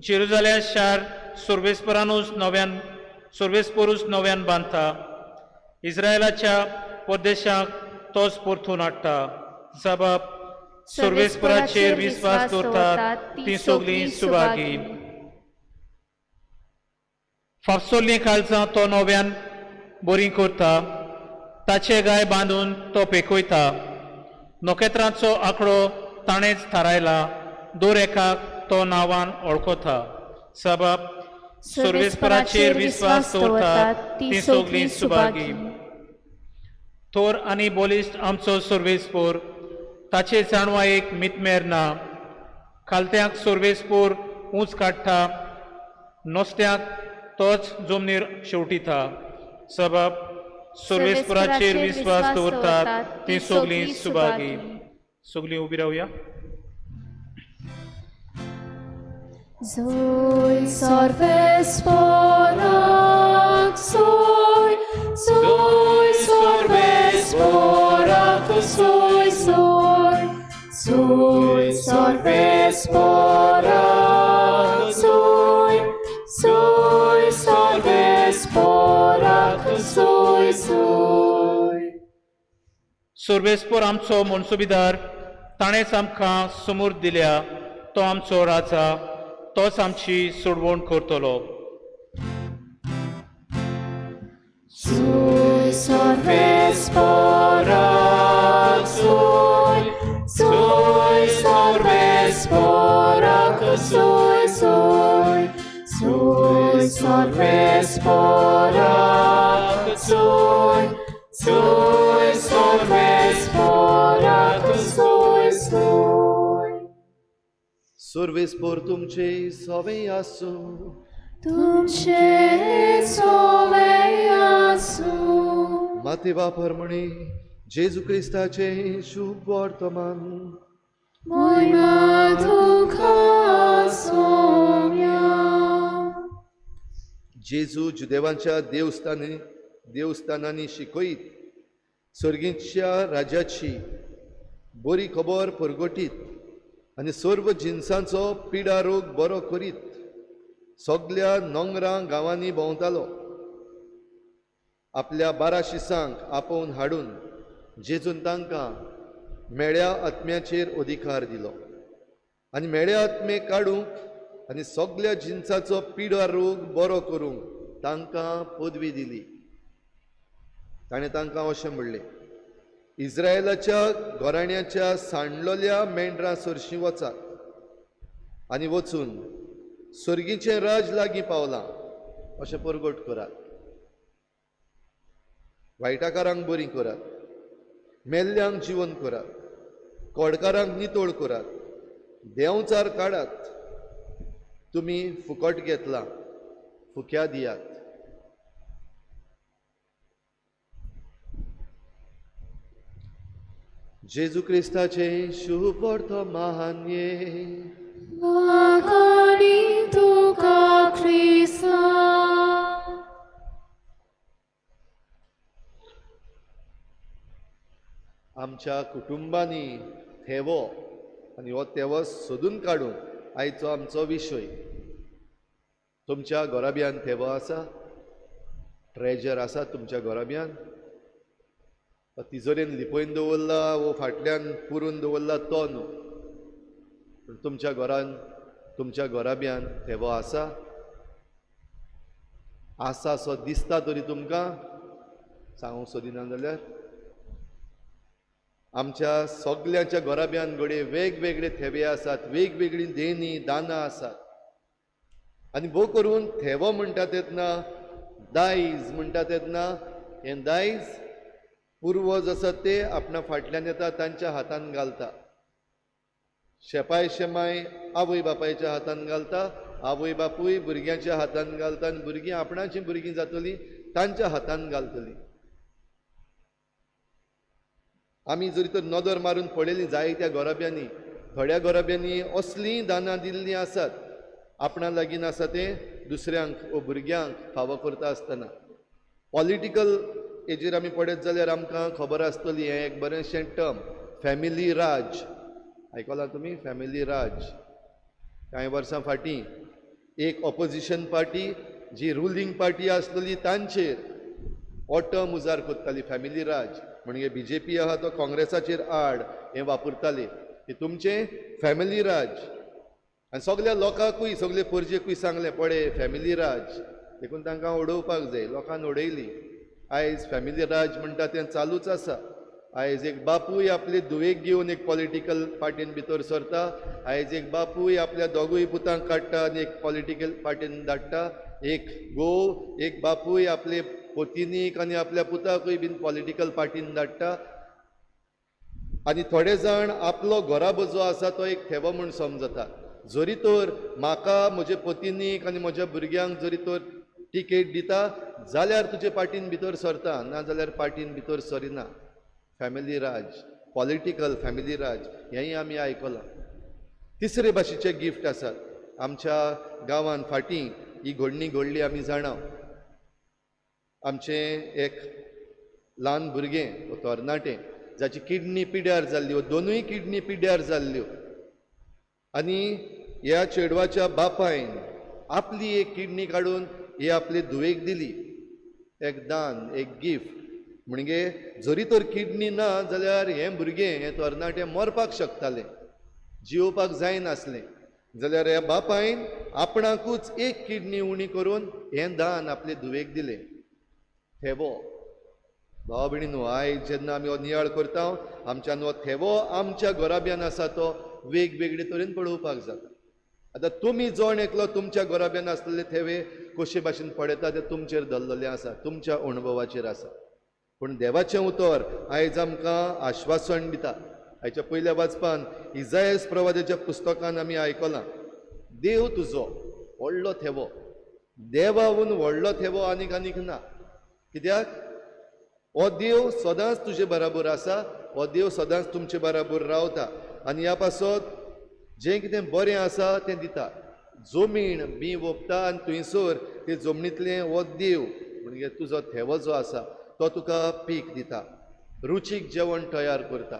जेरुजाल्या शार सर्वेस्परानूच नव्यान सर्वेस्परूच नव्यान बांदता, इस्रायलाच्या परदेशाक तोच परतून हाडटा. जबाब, सर्वेस्पराचेर विस्वास दवरतात ती सगळीं सुभागी. फाफसोल्लीं काळजां तो नव्यान बरीं करता, ताचे गाय बांदून तो पेकयता. नखेत्रांचो आंकडो ताणेंच थारायला, दर एकाक तो नांवान वळखता. सबाब, सर्वेस्पराचेर विस्वास दवरतात ती सगळीं सुभागी. थोर आनी बलिश्ट आमचो सर्वेस्पोर, ताचे जाणवायेक मितमेर ना. खालत्यांक सर्वेस्पोर ऊंच काडटा, नोस्त्यांक तोच जमनीर शेवटिता. सबाब, सर्वेस्पराचेर विस्वास दवरतात ती सगळीं सुभागी. सगळीं उबी रावया. Zoe sorvesporak soy, Zoe sorvesporak soy soy, Zoe sorvesporak soy, Zoe sorvesporak soy soy. सर्वेस्पोर आमचो मनसुबीदार, ताणेंच आमकां समूर्त दिल्या. तो आमचो राजा, तोच आमची सोडवण करतलो. Zoe sorvesporak soy, Zoe sorvesporak soy soy, Zoe sorvesporak soy, Zoe sorvesporak soy soy. सर्वेस्पोर तुमचे सवे आसूं. तुमचे सोवे आसूं. माते वापर म्हणे जेजू क्रिस्ताचें शुभ वर्तमान. मोहिमा तुका सोम्या. जेजू जुदेवांच्या देवस्थानांनी शिकयत, सर्गीच्या राज्याची बरी खबर परगटीत आनी सर्व जिनसांचो पिडा रोग बरो करीत सगल्या नोंगरां गांवांनी भोंवतालो. आपल्या 12 शिसांक आपोवन हाडून जेजून तांकां मेळ्या आत्म्याचेर अधिकार दिलो आनी मेळ्या आत्मे काडूंक आनी सगल्या जिनसाचो पिडा रोग बरो करूंक तांकां पदवी दिली. ताणें तांकां अशें म्हणलें, इस्रायलाच्या घराण्याच्या सांडलोल्या मेंढरां सरशीं वचात आनी वचून सर्गीचें राज लागीं पावलां अशें परगट करात. वायटाकारांक बरीं करात, मेल्ल्यांक जिवन करात, कोडकारांक नितळ करात, देंवचार काडात. तुमी फुकट घेतला, फुक्या दियात. जेजू क्रिस्ताचें शुभ वर्तमान. वाखाणी तुका क्रिस्ता. आमच्या कुटुंबांनी थेवो आनी हो तेवो सोदून काडूंक आयचो आमचो विशय. तुमच्या घराब्यान थेवो आसा, ट्रेजर आसा तुमच्या घराब्यान, तिजोरेन लिपयन दवरला वो फाटल्यान पुरून दवरला तो न्हू, पूण तुमच्या घरान तुमच्या घराब्यान थेवो आसा, आसा सो दिसता तरी तुमकां सांगूंक सोदिना जाल्यार आमच्या सगल्यांच्या घराब्यान घडये वेगवेगळे थेवे आसात, वेगवेगळीं देणी दानां आसात. आनी भोव करून थेवो म्हणटा तेन्ना, दायज म्हणटा तेन्ना, हें दायज पुर्वज आसात ते आपणा फाटल्यान येता तांच्या हातान घालता, शेपाय शेमाय आवय बापायच्या हातान घालता आवय बापूय भुरग्यांच्या हातान घालता आनी भुरगीं आपणाचीं भुरगीं जातलीं तांच्या हातान घालतलीं. आमी जरी तर नदर मारून पळयली जायत्या घराब्यांनी, थोड्या घराब्यांनी असलीं दानां दिल्लीं आसात, आपणा लागीं आसा तें दुसऱ्यांक वो भुरग्यांक फावो करता आसतना. पॉलिटिकल हेजेर आमी पळयत जाल्यार आमकां खबर आसतली हें एक बरेंशें टर्म, फॅमिली राज. आयकलां तुमी फॅमिली राज? कांय वर्सां फाटीं एक ऑपोजिशन पार्टी जी रुलींग पार्टी आसलेली तांचेर हो टर्म उजार करताली, फॅमिली राज. म्हणजे बी जे पी आहा तो काँग्रेसाचेर आड हें वापरताले की तुमचें फॅमिली राज. आनी सगल्या लोकांकूय सगळे परजेकूय सांगलें पळय फॅमिली राज, देखून तांकां उडोवपाक जाय. लोकान उडयली. आयज फॅमिली राज म्हणटा तें चालूच आसा. आयज एक बापूय आपले धुवेक घेवन एक पॉलिटिकल पार्टीन भितर सरता, आयज एक बापूय आपल्या दोगूय पुतांक काडटा आनी एक पॉलिटिकल पार्टीन धाडटा, एक घोव एक बापूय आपले पोतिनीक आनी आपल्या पुताकूय बीन पॉलिटिकल पार्टीन धाडटा. आनी थोडे जाण आपलो घराबो जो आसा तो एक थेवो म्हूण समजता. जरी तर म्हाका म्हजे पतिनीक आनी म्हज्या भुरग्यांक जरी तर टिकेट दिता जाल्यार तुजे पार्टीन भितर सरता, ना जाल्यार पार्टीन भितर सरिना. फॅमिली राज, पॉलिटिकल फॅमिली राज हेंय आमी आयकलां. तिसरे भाशेचे गिफ्ट आसात. आमच्या गांवांत फाटीं ही घडणी घडली आमी जाणा. आमचें एक ल्हान भुरगें वो तरणाटें जाची किडनी पिड्यार जाल्ल्यो, दोनूय किडनी पिड्यार जाल्ल्यो, आनी ह्या चेडवाच्या बापायन आपली एक किडनी काडून ही आपले धुवेक दिली, एक दान, एक गिफ्ट. म्हणजे जरी तर किडनी ना जाल्यार हें भुरगें हें तरणाटें मरपाक शकतालें, जियोवपाक जायनासलें, जाल्यार ह्या बापायन आपणाकूच एक किडनी उणी करून हें दान आपले धुवेक दिलें. थेवो. भाव भयणीनो, आयज जेन्ना आमी हो नियाळ करता आमच्यान हो थेवो आमच्या घराब्यान आसा तो वेगवेगळे तरेन पळोवपाक जाता. आतां तुमी जण एकलो तुमच्या घराब्यान आसलेले थेवे कशे भाशेन पळयता ते तुमचेर धरलेलें आसा, तुमच्या अणभवाचेर आसा. पूण देवाचें उतर आयज आमकां आश्वासन दिता. आयच्या पयल्या वाचपान इजायस प्रवादाच्या पुस्तकान आमी आयकलां, देव तुजो व्हडलो थेवो, देवाहून व्हडलो थेवो आनीक आनीक ना. कित्याक? हो देव सदांच तुजे बराबर आसा, हो देव सदांच तुमचे बराबर रावता आनी ह्या पासत जें कितें बरें आसा तें दिता. जमीन बी वोपता आनी थंयसर ते जमनींतलें हो देव म्हणजे तुजो थेवो जो आसा तो तुका पीक दिता, रुचीक जेवण तयार करता.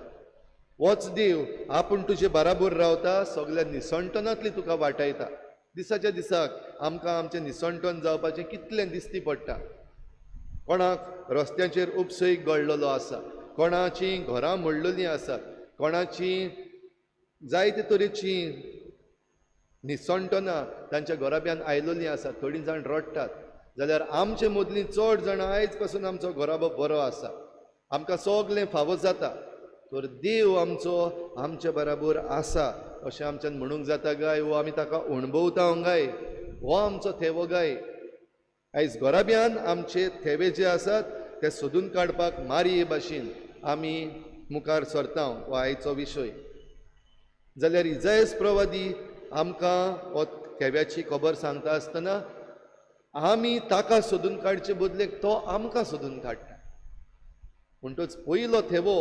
होच देव आपूण तुजे बराबर रावता, सगल्या निसणटनांतली तुका वाटायता. दिसाच्या दिसाक आमकां आमचें निसणटन जावपाचें कितलें दिसती पडटा. कोणाक रस्त्यांचेर उपसय गळलेलो आसा, कोणाचीं घरां मोडलेलीं आसात, कोणाचीं जायते तरेचीं निसणटनां तांच्या घराब्यान आयलेलीं आसात. थोडीं जाण रडटात जाल्यार आमचे मदलीं चड जाणां आयज पासून आमचो घराबो बरो आसा, आमकां सगलें फावो जाता, तर देव आमचो आमचे बराबर आसा अशें आमच्यान म्हणूंक जाता गाय, वो आमी ताका अणभवता गाय, हो आमचो थेवो गाय. आयज घराब्यान आमचे थेवे जे आसात ते सोदून काडपाक मारये भाशेन आमी मुखार सरता हो आयचो विशय. जाल्यार इजायस प्रवादी आमकां हो थेव्याची खबर सांगता आसतना आमी ताका सोदून काडचे बदलेक तो आमकां सोदून काडटा. म्हणटच पयलो थेवो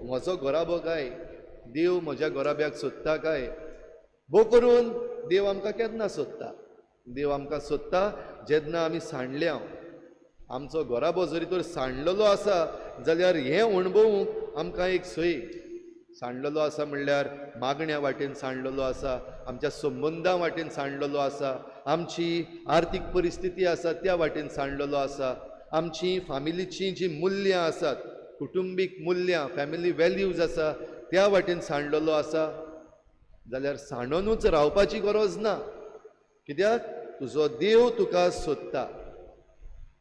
म्हजो घराबो काय, देव म्हज्या घराब्याक सोदता काय? भोव करून देव आमकां केन्ना सोदता? देव आमकां सोदता जेन्ना आमी सांडल्या. आमचो घराबो जरी तर सांडलेलो आसा जाल्यार हें अणभवूंक आमकां एक सोय. सांडलेलो आसा म्हणल्यार मागण्या वाटेन सांडलेलो आसा, आमच्या संबंदां वाटेन सांडलेलो आसा, आमची आर्थीक परिस्थिती आसा त्या वाटेन सांडलेलो आसा, आमची फामिलीची जी मुल्यां आसात, कुटुंबीक मुल्यां, फॅमिली वेल्यूज आसा त्या वाटेन सांडलेलो आसा. जाल्यार सांडोनूच रावपाची गरज ना, कित्याक तुजो देव तुका सोदता.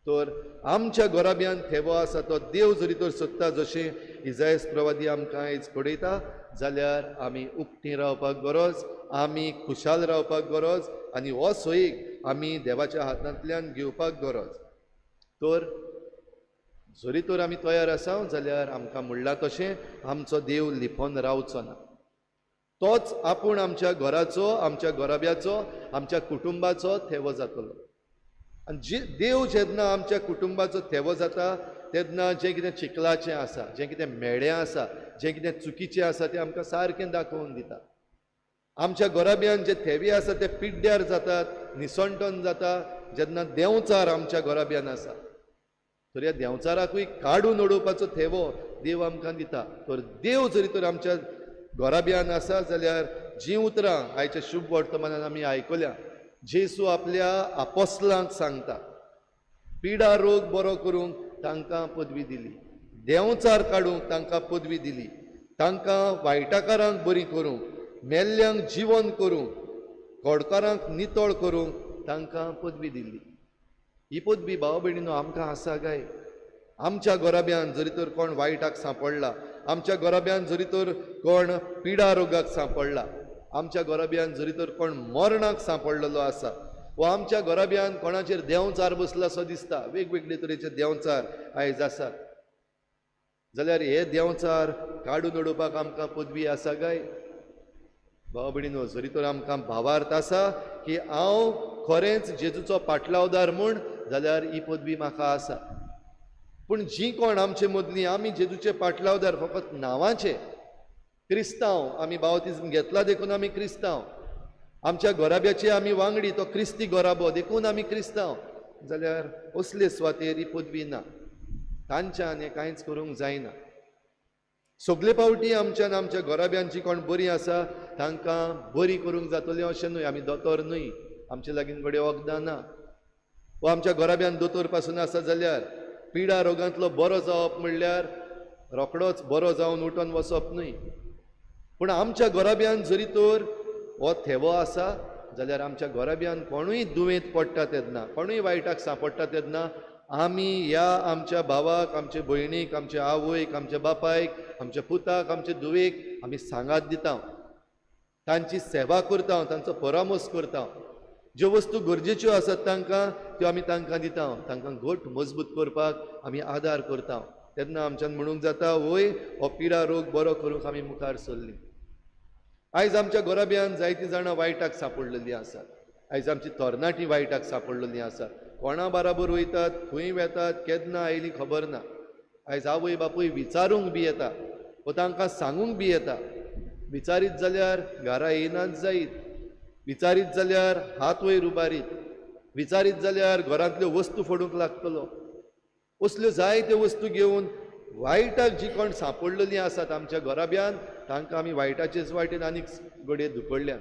तर आमच्या घराब्यान थेवो आसा तो देव जरी तर सोदता, जशें इजायस प्रवादी आमकां आयज कळयता, जाल्यार आमी उक्ती रावपाक गरज, आमी खुशाल रावपाक गरज आनी हो सोयीक आमी देवाच्या हातांतल्यान घेवपाक गरज. तर जरी तर आमी तयार आसा जाल्यार आमकां म्हणलां तशें आमचो देव लिपोन रावचो ना. तोच आपूण आमच्या घराचो, आमच्या घराब्याचो, आमच्या कुटुंबाचो थेवो जातलो. आनी जे देव जेन्ना आमच्या कुटुंबाचो थेवो जाता तेन्ना जें कितें चिखलाचें आसा, जें कितें म्हेळें आसा, जें कितें चुकीचें आसा तें आमकां सारकें दाखोवन दिता. आमच्या घराब्यान जे थेवे आसा ते पिड्ड्यार जातात, निसणटन जाता जेन्ना देंवचार आमच्या घराब्यान आसा. तर ह्या देंवचाराकूय काडून उडोवपाचो थेवो देव आमकां दिता. तर देव जरी तर आमच्या घराब्यान आसा जाल्यार जीं उतरां आयच्या शुभ वर्तमानान आमी आयकल्या, जेजू आपल्या आपोस्लांक सांगता, पिडा रोग बरो करूंक तांकां पदवी दिली, देंवचार काडूंक तांकां पदवी दिली, तांकां वायटाकारांक बरी करूंक, मेल्ल्यांक जिवन करूंक, गोडकारांक नितळ करूंक तांकां पदवी दिली. ही पदवी भाव भयणीनो आमकां आसा काय? आमच्या घराब्यान जरी तर कोण वायटाक सांपडला, आमच्या घराब्यान जरी तर कोण पिडा रोगाक सांपडला, आमच्या घराब्यान जरी तर कोण मरणाक सांपडलेलो आसा, वा आमच्या घराब्यान कोणाचेर देंवचार बसला असो दिसता, वेगवेगळे तरेचे देंवचार आयज आसात, जाल्यार हे देंवचार काडून उडोवपाक आमकां पदवी आसा काय? भाव भयणीनो, जरी तर आमकां भावार्थ आसा की हांव खरेंच जेजूचो पाटलावदार म्हूण, जाल्यार ही पदवी म्हाका आसा. पूण जी कोण आमचे मदलीं आमी जेजूचे पाटलावदार फकत नांवाचे क्रिस्तांव, आमी बावतिज्म घेतला देखून आमी क्रिस्तांव, आमच्या घराब्याचे आमी वांगडी, तो क्रिस्ती घराबो देखून आमी क्रिस्तांव, जाल्यार असले सुवातेर ही पदवी ना, तांच्यान हें कांयच करूंक जायना. सगळे फावटी आमच्यान आमच्या घराब्यान जी कोण बरी आसा तांकां बरी करूंक जातलें अशें न्हय. आमी दोतोर न्हय, आमचे लागीं घडये वखदां ना, वा आमच्या घराब्यान दोतोर पासून आसा जाल्यार पिडा रोगांतलो बरो जावप म्हणल्यार रोखडोच बरो जावन उठून वचप न्हय. पूण आमच्या घराब्यान जरी तर हो थेवो आसा जाल्यार आमच्या घराब्यान कोणूय दुयेंत पडटा तेन्ना, कोणूय वायटाक सांपडटा तेन्ना आमी ह्या आमच्या भावाक, आमचे भयणीक, आमच्या आवयक, आमच्या बापायक, आमच्या पुताक, आमचे धुवेक आमी सांगात दिता, तांची सेवा करता, तांचो परामर्श करता. ज्यो वस्तू गरजेच्यो आसात तांकां त्यो आमी तांकां दिता, तांकां घट मजबूत करपाक आमी आदार करता. तेन्ना आमच्यान म्हणूंक जाता, वय हो पिडा रोग बरो करूंक आमी मुखार सरली. आयज आमच्या घराब्यान जायतीं जाणां वायटाक सांपडलेलीं आसात, आयज आमची तरणाटीं वायटाक सांपडलेलीं आसात, कोणा बाराबर वयतात, खंय वेतात, केन्ना आयली खबर ना. आयज आवय बापूय विचारूंक बी येता वा तांकां सांगूंक बी येता, विचारीत जाल्यार घरा येनात जायत, विचारीत जाल्यार हात वयर उबारीत, विचारीत जाल्यार घरांतल्यो वस्तू फोडूंक लागतलो. असल्यो जायत्यो वस्तू घेवन वायटाक जी कोण सांपडलेलीं आसात आमच्या घराब्यान तांकां आमी वायटाचेच वाटेन आनीक घडये धुकडल्यान.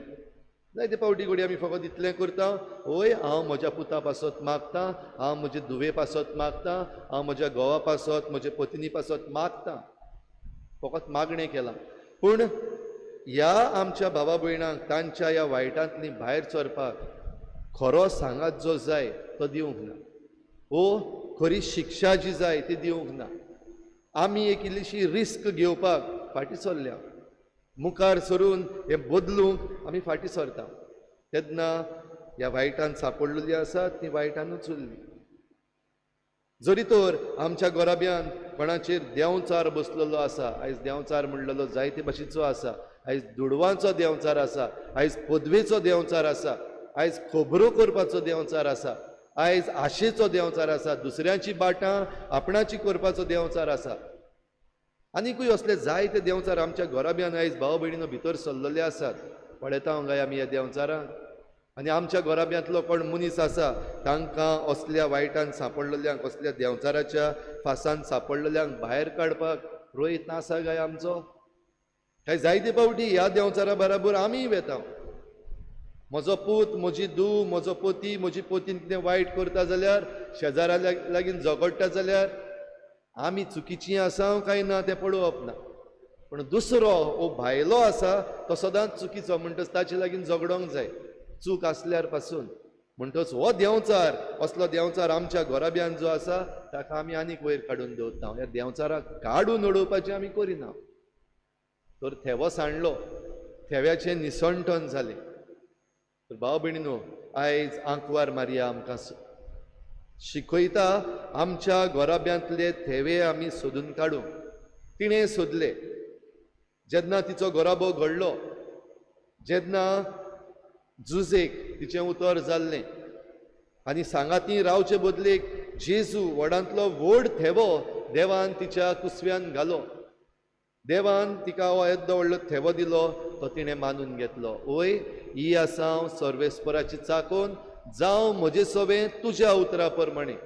जायते फावटी घडये आमी फकत इतलें करता, हय हांव म्हज्या पुता पासत मागता, हांव म्हजे धुवे पासत मागता, हांव म्हज्या घोवा पासत, म्हजे पत्नी पासत मागता, फकत मागणें केलां. पूण ह्या आमच्या भावा भयणांक तांच्या ह्या वायटांतली भायर सरपाक खरो सांगात जो जाय तो दिवंक ना, वो खरी शिक्षा जी जाय ती दिवंक ना. आमी एक इल्लीशी रिस्क घेवपाक फाटीं सरल्या, मुखार सरून हें बदलूंक आमी फाटीं सरता. तेन्ना ह्या वायटान सांपडलेली आसा ती वायटानूच उरली. जरी तर आमच्या घराब्यान कोणाचेर देंवचार बसलेलो आसा, आयज देंवचार म्हणलेलो जायते भाशेचो आसा, आयज दुडवांचो देंवचार आसा, आयज पदवेचो देंवचार आसा, आयज खबरो करपाचो देंवचार आसा, आयज आशेचो देंवचार आसा, दुसऱ्यांची बाटां आपणाची करपाचो देंवचार आसा, आनीकूय असले जायते देंवचार आमच्या घराब्यान आयज भाव भयणीनो भितर सरलेले आसात. पळयता गाय आमी ह्या देंवचारांक. आनी आमच्या घराब्यांतलो कोण मनीस आसा तांकां असल्या वायटान सांपडलेल्यांक, असल्या देंवचाराच्या फासान सांपडलेल्यांक भायर काडपाक प्रयत्न आसा काय आमचो? काय जायते फावटी ह्या देंवचारा बराबर आमीय वेता. म्हजो पूत, म्हजी धूव, म्हजो पोती, म्हजी पोतीन कितें वायट करता जाल्यार, शेजारा लागीं झगडटा जाल्यार आमी चुकीचीं आसा काय ना तें पळोवप ना, पूण दुसरो हो भायलो आसा तो सदांच चुकीचो, म्हणटच ताचे लागीं झगडोंक जाय चूक आसल्यार पासून. म्हणटच हो देंवचार, असलो देंवचार आमच्या घराब्यान जो आसा ताका आमी आनीक वयर काडून दवरता. ह्या देंवचाराक काडून उडोवपाचें आमी करिना. तर थेवो सांडलो, थेव्याचें निसणटन जालें. तर भाव भयणीनो, आयज आंकवार मारिया आमकां शिकयता आमच्या घराब्यांतले थेवे आमी सोदून काडूंक. तिणें सोदले. जेन्ना तिचो घराबो घडलो जेन्ना जुजेक तिचें उतर जाल्लें आनी सांगाती रावचे बदलेक जेजू व्हडांतलो व्हड थेवो देवान तिच्या कुसव्यान घालो. देवान तिका हो येद्दो व्हडलो थेवो दिलो, तो तिणें मानून घेतलो. ओय ही आसा हांव सर्वेस्पराची चाकोन, जावं म्हजे सोबें तुज्या उतरा प्रमाणे.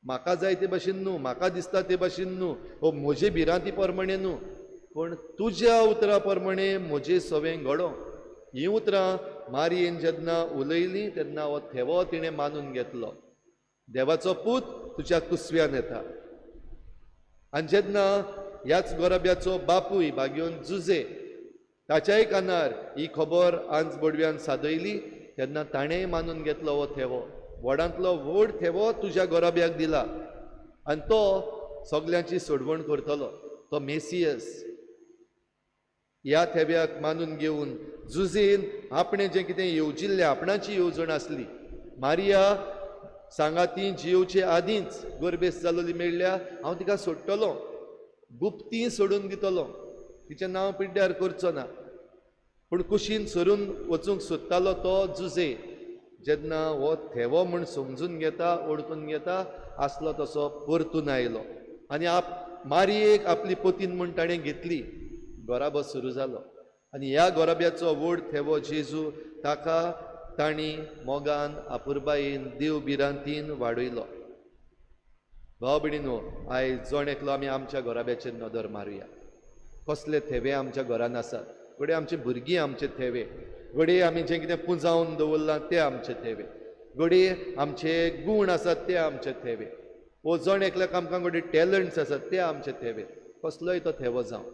म्हाका जाय ते भाशेन न्हू, म्हाका दिसता ते भाशेन न्हू, वो म्हजे भिरांती प्रमाणे न्हू, पूण तुज्या उतरा प्रमाणे म्हजे सोबें घडो. हीं उतरां मारयेन जेन्ना उलयलीं तेन्ना हो थेवो तिणें मानून घेतलो. देवाचो पूत तुज्या कुसव्यान येता. आनी जेन्ना ह्याच गोरब्याचो बापूय भाग्योन जुजे ताच्याय कानार ही खबर आंज बोडव्यान सादयली तेन्ना ताणेंय मानून घेतलो हो थेवो. व्हडांतलो व्हड थेवो तुज्या गोरब्याक दिला आनी तो सगल्यांची सोडवण करतलो, तो मेसियस. ह्या थेव्याक मानून घेवन जुजेन आपणें जें कितें येवजिल्लें, आपणाची येवजण आसली, मारिया सांगाती जियोवचे आदींच गोरबेस जालोली मेळ्ळ्या, हांव तिका सोडटलो, गुप्ती सोडून दितलो, तिचें नांव पिड्ड्यार करचो ना. पूण कुशीन सरून वचूंक सोदतालो तो जुजे जेन्ना हो थेवो म्हूण समजून घेता, ओळखून घेता, आसलो तसो परतून आयलो आनी आप मारयेक आपली पोतीन म्हूण ताणें घेतली. गोराबो सुरू जालो आनी ह्या गोराब्याचो व्हड थेवो जेजू ताका तांणी मोगान, आपुरबायेन, देव भिरांतीन वाडयलो. भाव भयणीनो, आयज जण एकलो आमी आमच्या घराब्याचेर नदर मारुया. कसले थेवे आमच्या घरान आसात? घडये आमची भुरगीं आमचे थेवे, घडये आमी जें कितें पुंजावन दवरलां तें आमचे थेवे, घडये आमचे गूण आसात ते आमचे थेवे, वो जण एकल्याक आमकां घडये टॅलंट्स आसात ते आमचे थेवे. कसलोय तो थेवो जावं,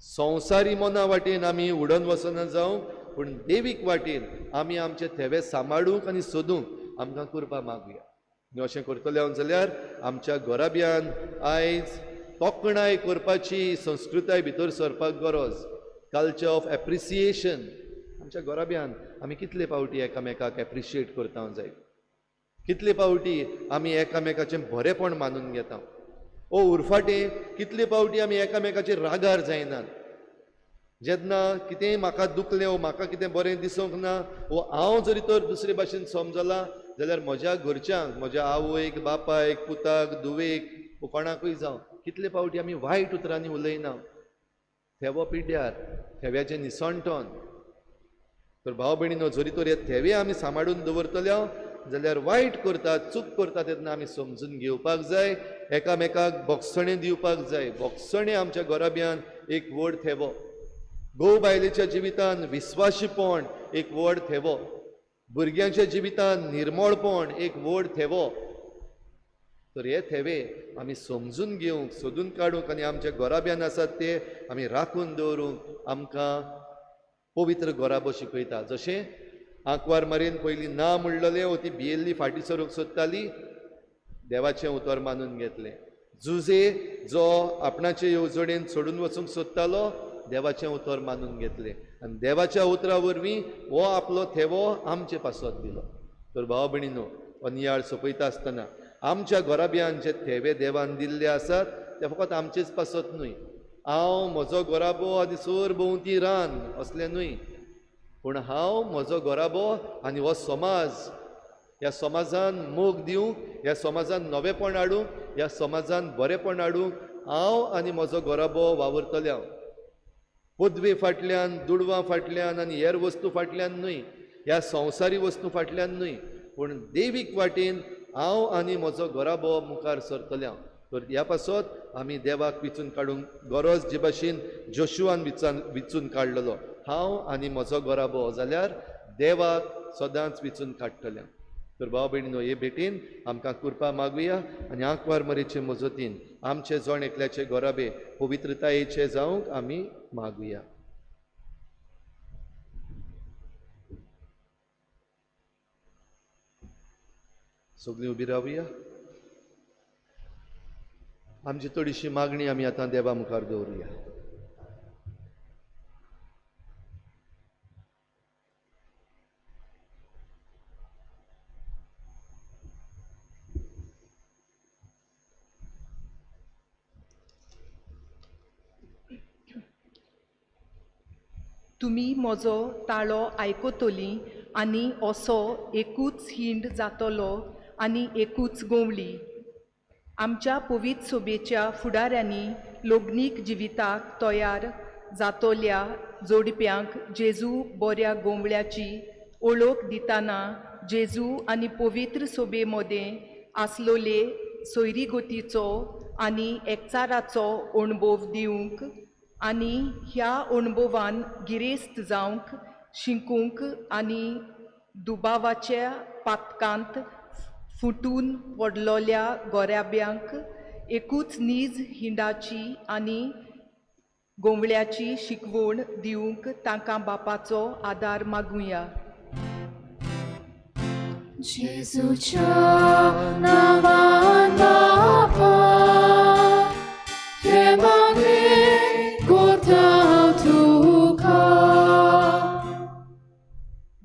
संवसारी मना वाटेन आमी उडोन वचना जावं, पूण देवीक वाटेन आमी आमचे थेवे सांबाळूंक आनी सोदूंक आमकां कृपा मागुया. आनी अशें करतले हांव जाल्यार आमच्या घराब्यान आयज तोखणाय करपाची संस्कृताय भितर सरपाक गरज, कल्चर ऑफ एप्रिसिएशन. आमच्या घराब्यान आमी कितले फावटी एकामेकाक एप्रिशिएट करता जाय, कितले फावटी आमी एकामेकाचें बरेंपण मानून घेता, ओ उरफाटें कितले फावटी आमी एकामेकाचेर रागार जायनात. जेन्ना कितेंय म्हाका दुखलें वो म्हाका कितें बरें दिसूंक ना, वो हांव जरी तर दुसरे भाशेन समजलां जाल्यार म्हज्या घरच्यांक, म्हज्या आवयक, बापायक, पुताक, धुवेक वो कोणाकूय जावं, कितले फावटी आमी वायट उतरांनी उलयना. थेवो पिड्ड्यार, थेव्याचें निसणटण. तर भाव भयणीनो, जरी तर हे थेवे आमी सांबाळून दवरतले जाल्यार वायट करतात, चूक करतात तेन्ना आमी समजून घेवपाक जाय, एकामेकाक बोगसणें दिवपाक जाय. बोगसणें आमच्या घराब्यान एक व्हड थेवो, घोव बायलेच्या जिवितान विस्वाशीपण एक व्हड थेवो, भुरग्यांच्या जिवितान निर्मळपण एक व्हड थेवो. तर हे थेवे आमी समजून घेवंक, सोदून काडूंक आनी आमच्या घराब्यान आसात ते आमी राखून दवरूंक आमकां पवित्र घराबो शिकयता. जशें आंकवार मारयेन पयलीं ना म्हणलेलें, वो ती भियेल्ली फाटीं सरूंक सोदताली, देवाचें उतर मानून घेतलें. जुजे जो आपणाचे येवजणेन सोडून वचूंक सोदतालो, देवाचें उतर मानून घेतलें आनी देवाच्या उतरा वरवीं हो आपलो थेवो आमचे पासत दिलो. तर भाव भयणीनो, हो नियाळ सोंपयता आसतना आमच्या घराब्यान जे थेवे देवान दिल्ले आसात ते फकत आमचेच पासत न्हय, हांव म्हजो घराबो आनी सर भोंवती रान असलें न्हय, पूण हांव म्हजो घराबो आनी हो समाज, ह्या समाजान मोग दिवंक, ह्या समाजान नवेपण हाडूंक, ह्या समाजान बरेंपण हाडूंक हांव आनी म्हजो घराबो वावुरतले. हांव पदवे फाटल्यान, दुडवां फाटल्यान आनी हेर वस्तू फाटल्यान न्हय, ह्या संवसारी वस्तू फाटल्यान न्हय, पूण देवीक वाटेन हांव आनी म्हजो घराबो मुखार सरतले. हांव तर ह्या पासत आमी देवाक विचून काडूंक गरज, जे भाशेन जोशुआन विचून काडलेलो, हांव आनी म्हजो घराबो जाल्यार देवाक सदांच विचून काडटले. तर भाव भयणीनो, हे भेटीन आमकां कृपा मागुया आनी आंकवार मरेचे मजतीन आमचे जण एकल्याचे घराबे पवित्रतायेचे जावंक आमी मागुया. सगळीं उबी रावया. आमची थोडीशी मागणी आमी आतां देवा मुखार दवरुया. तुमी म्हजो ताळो आयकतलीं आनी असो एकूच हिंड जातलो आनी एकूच गोंवली. आमच्या पवित्र सोबेच्या फुडाऱ्यांनी लोगनीक जिविताक तयार जातोल्या जोडप्यांक जेजू बऱ्या गोंवळ्याची ओळख दिताना जेजू आनी पवित्र सोबे मदें आसलोले सोयरीगतीचो आनी एकचाराचो अणभव दिवंक आनी ह्या अणभवान गिरेस्त जावंक शिकूंक आनी दुबावाच्या पातकांत फुटून पडलोल्या गोऱ्याब्यांक एकूच नीज हिंडाची आनी गोंवळ्याची शिकवण दिवंक तांकां बापाचो आदार मागुया. जेजूच्या नांवान बापा, हे मागणें करता तुका.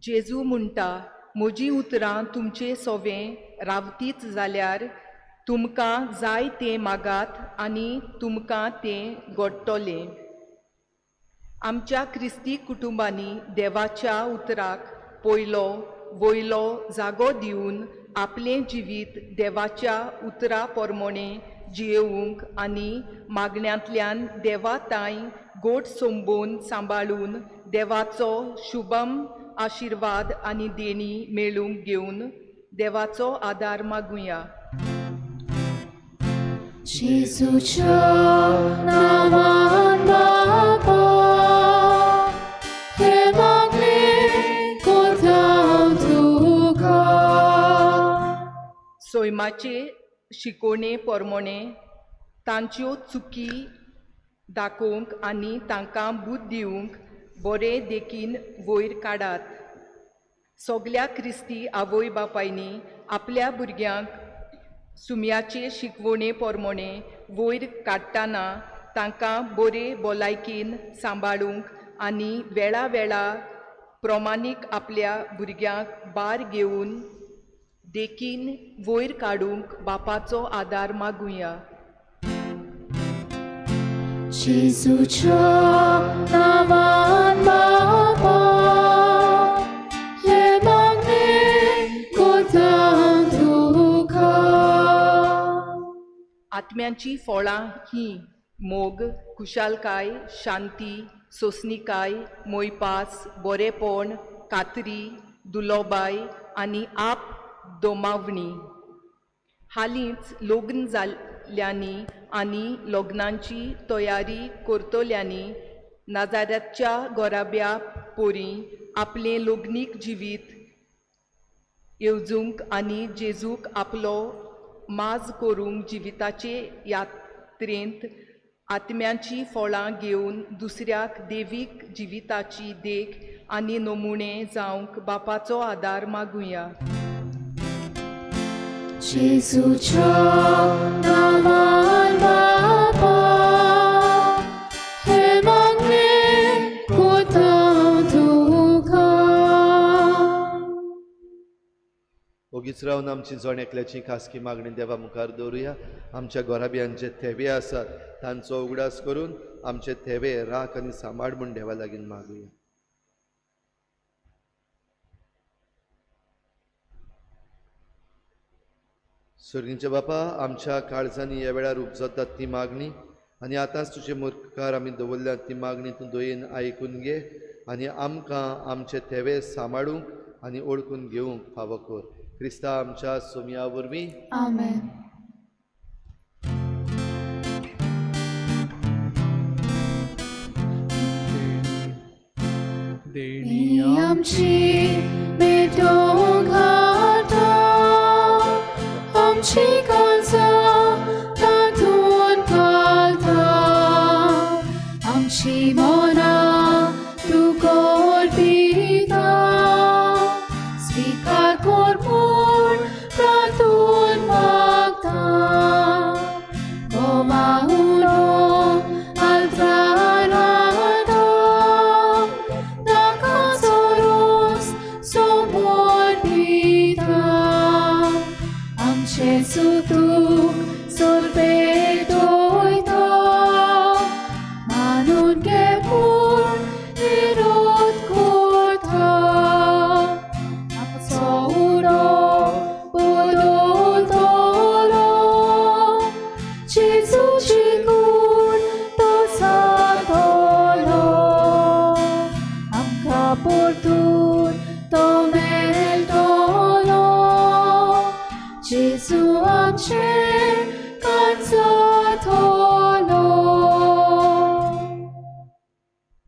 जेजू म्हणटा, म्हजी उतरां तुमचे सोवें रावतीच जाल्यार तुमकां जाय तें मागात आनी तुमकां तें घडटलें. आमच्या क्रिस्ती कुटुंबांनी देवाच्या उतराक पयलो वयलो जागो दिवन आपलें जिवीत देवाच्या उतरा प्रमाणें जियेवंक आनी मागण्यांतल्यान देवा तांय गोड सोंबोवन सांबाळून देवाचो शुभम आशिर्वाद आनी देणी मेळूंक घेवन देवाचो आदार मागुया. जेजूच्या नांवान बापा, हे मागणें करता तुका. सैमाचे शिकोवणे प्रमाणें तांच्यो चुकी दाखोवंक आनी तांकां बुद्द दिवंक बरे देखीन वयर काडात. सगल्या क्रिस्ती आवय बापायनी आपल्या भुरग्यांक सुम्याचे शिकवणे प्रमाणें वयर काडटना तांकां बरे भलायकेन सांबाळूंक आनी वेळा वेळा प्रमाणीक आपल्या भुरग्यांक बार घेवन देखीन वयर काडूंक बापाचो आदार मागुया. जेजूच्या नांवान बापा, हे मागणें करता तुका. आत्म्यांची फळां हीं मोग, खुशालकाय, शांती, सोंसणीकाय, मोयपास, बरेपण, कात्री, दुलोबाय आनी आप दोमावणी. हालींच लग्न जाल्ल्यांनी आनी लग्नाची तयारी करतल्यांनी नाजाऱ्याच्या गोराब्या पोरी आपलें लग्नीक जिवीत येवजूंक आनी जेजूक आपलो माज करूंक जिविताचे यात्रेंत आत्म्यांची फळां घेवन दुसऱ्याक देवीक जिविताची देख आनी नमुणे जावंक बापाचो आदार मागुया. जेजूच्या नांवान बापा, हे मागणें करता तुका. ओगीच रावन आमची जण एकल्याची खासगी मागणी देवा मुखार दवरुया. आमच्या गोराबियांचे थेवे आसात तांचो उगडास करून आमचे थेवे राख आनी सांबाळ म्हूण देवा लागीं मागुया. सर्गींच्या बापा, आमच्या काळजांनी ह्या वेळार उपजतात ती मागणी आनी आतांच तुजे मुखार आमी दवरल्यात ती मागणी तूं दयेन आयकून घे आनी आमकां आमचे थेवे सांबाळूंक आनी ओळखून घेवंक फावो कर. क्रिस्ता आमच्या सोमया वरवीं. आमेन. देणी आमची भेटोवंक हाडटा, आमची काळजां तातूंत घालता, आमची मनां तूं करपिता, स्विकार कर म्हूण प्रार्थून मागता. गोमा उलो आल्त्रार हाडटा, नाकाचो रोस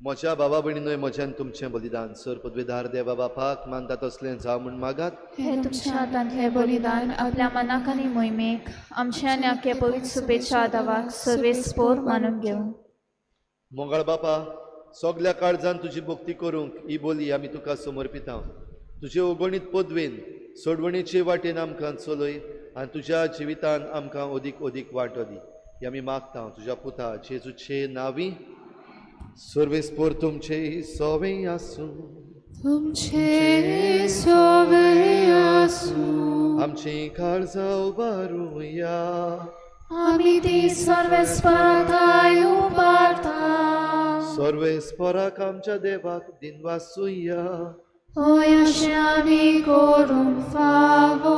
म्हज्या बाबा भयणीनूय म्हज्यान तुमचें बलिदान सर पदवेदार देवा बापाक मानता तसलें जावं म्हूण मागात. हे तुमच्या हातांतलें बलिदान आपल्या मनाक आनी मोहिमेक आमच्या आनी आख्या पवित्र सुपेच्या आदावाक सर्वेस्पोर मानून घेवं. मोगाळ बापा, सगल्या काळजान तुजी भक्ती करूंक ही बोली आमी तुका समर्पिता. तुजे अगणीत पदवेन सोडवणेचे वाटेन आमकां चलय आनी तुज्या जिवितान आमकां अदीक अदीक वांटो दी. ही आमी मागता तुज्या पुता जेजूचे नांवी. सर्वेस्पोर तुमचे सोवे आसूं. तुमचे सोवे आसूं. आमची काळजां उबारुया. आमी ती सर्वेस्पराकाय उबारता. सर्वेस्पराक आमच्या देवाक दिनवासुया. होय अशें आमी करूंक फावो.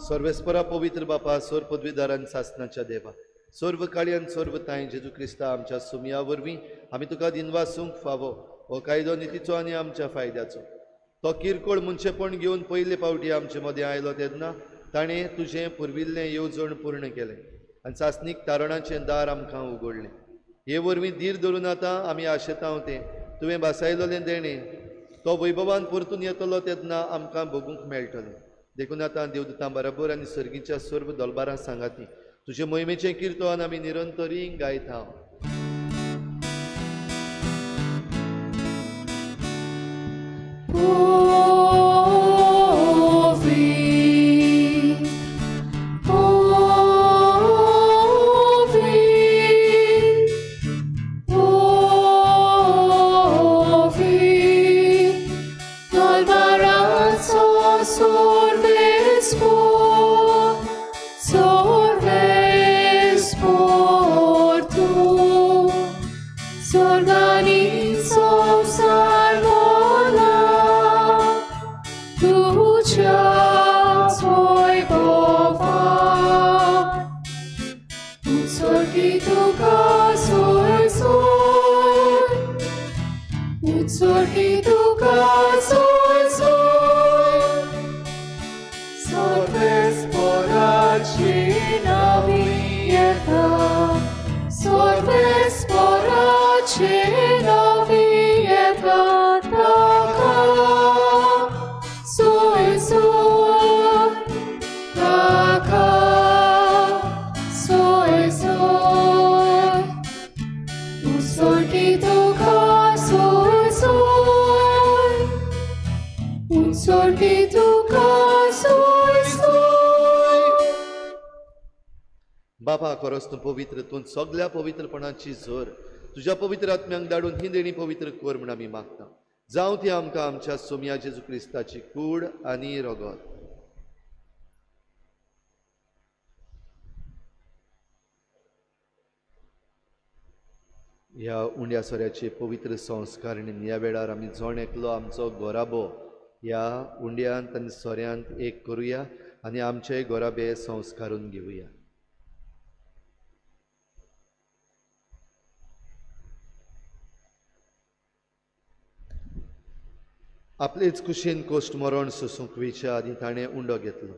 सर्वेस्परा पवित्र बापा, सर्व पदवीदारान सासनाच्या देवा, सर्व काळयान सर्व तांय जेजू क्रिस्ता आमच्या सुमया वरवीं आमी तुका दिनवासूंक फावो. हो कायदो नितीचो आनी आमच्या फायद्याचो. तो किरकोळ मनशेपण घेवन पयले फावटी आमचे मदें आयलो तेन्ना ताणें तुजें पुर्विल्लें येवजण पूर्ण केलें आनी सासणीक तारणाचें दार आमकां उगडलें. हे वरवीं धीर धरून आतां आमी आशेता तें तुवें भासायलोलें देणें तो वैभवान परतून येतलो तेन्ना आमकां भोगूंक मेळटलें. देखून आतां देवदूतां बरोबर आनी सर्गीच्या सर्व दलबारां सांगाती तुजे मोहिमेचें किर्तन आमी निरंतरी गायता. बापा, खरोच तूं पवित्र, तूं सगल्या पवित्रपणाची जोर तुज्या पवित्र आत्म्यांक धाडून ही देणी पवित्र कर म्हूण आमी मागता. जावं ती आमकां आमच्या सोमया जेजू क्रिस्ताची कूड आनी रगत. ह्या उंड्या सोऱ्याचे पवित्र संस्कारणीन ह्या वेळार आमी जण एकलो आमचो गोराबो ह्या उंड्यांत आनी सोऱ्यांत एक करुया आनी आमचे गोराबे संस्कारून घेवया. आपलेच कुशीन कोश्ट मरण सोसूंक वेच्या आनी ताणें उंडो घेतलो.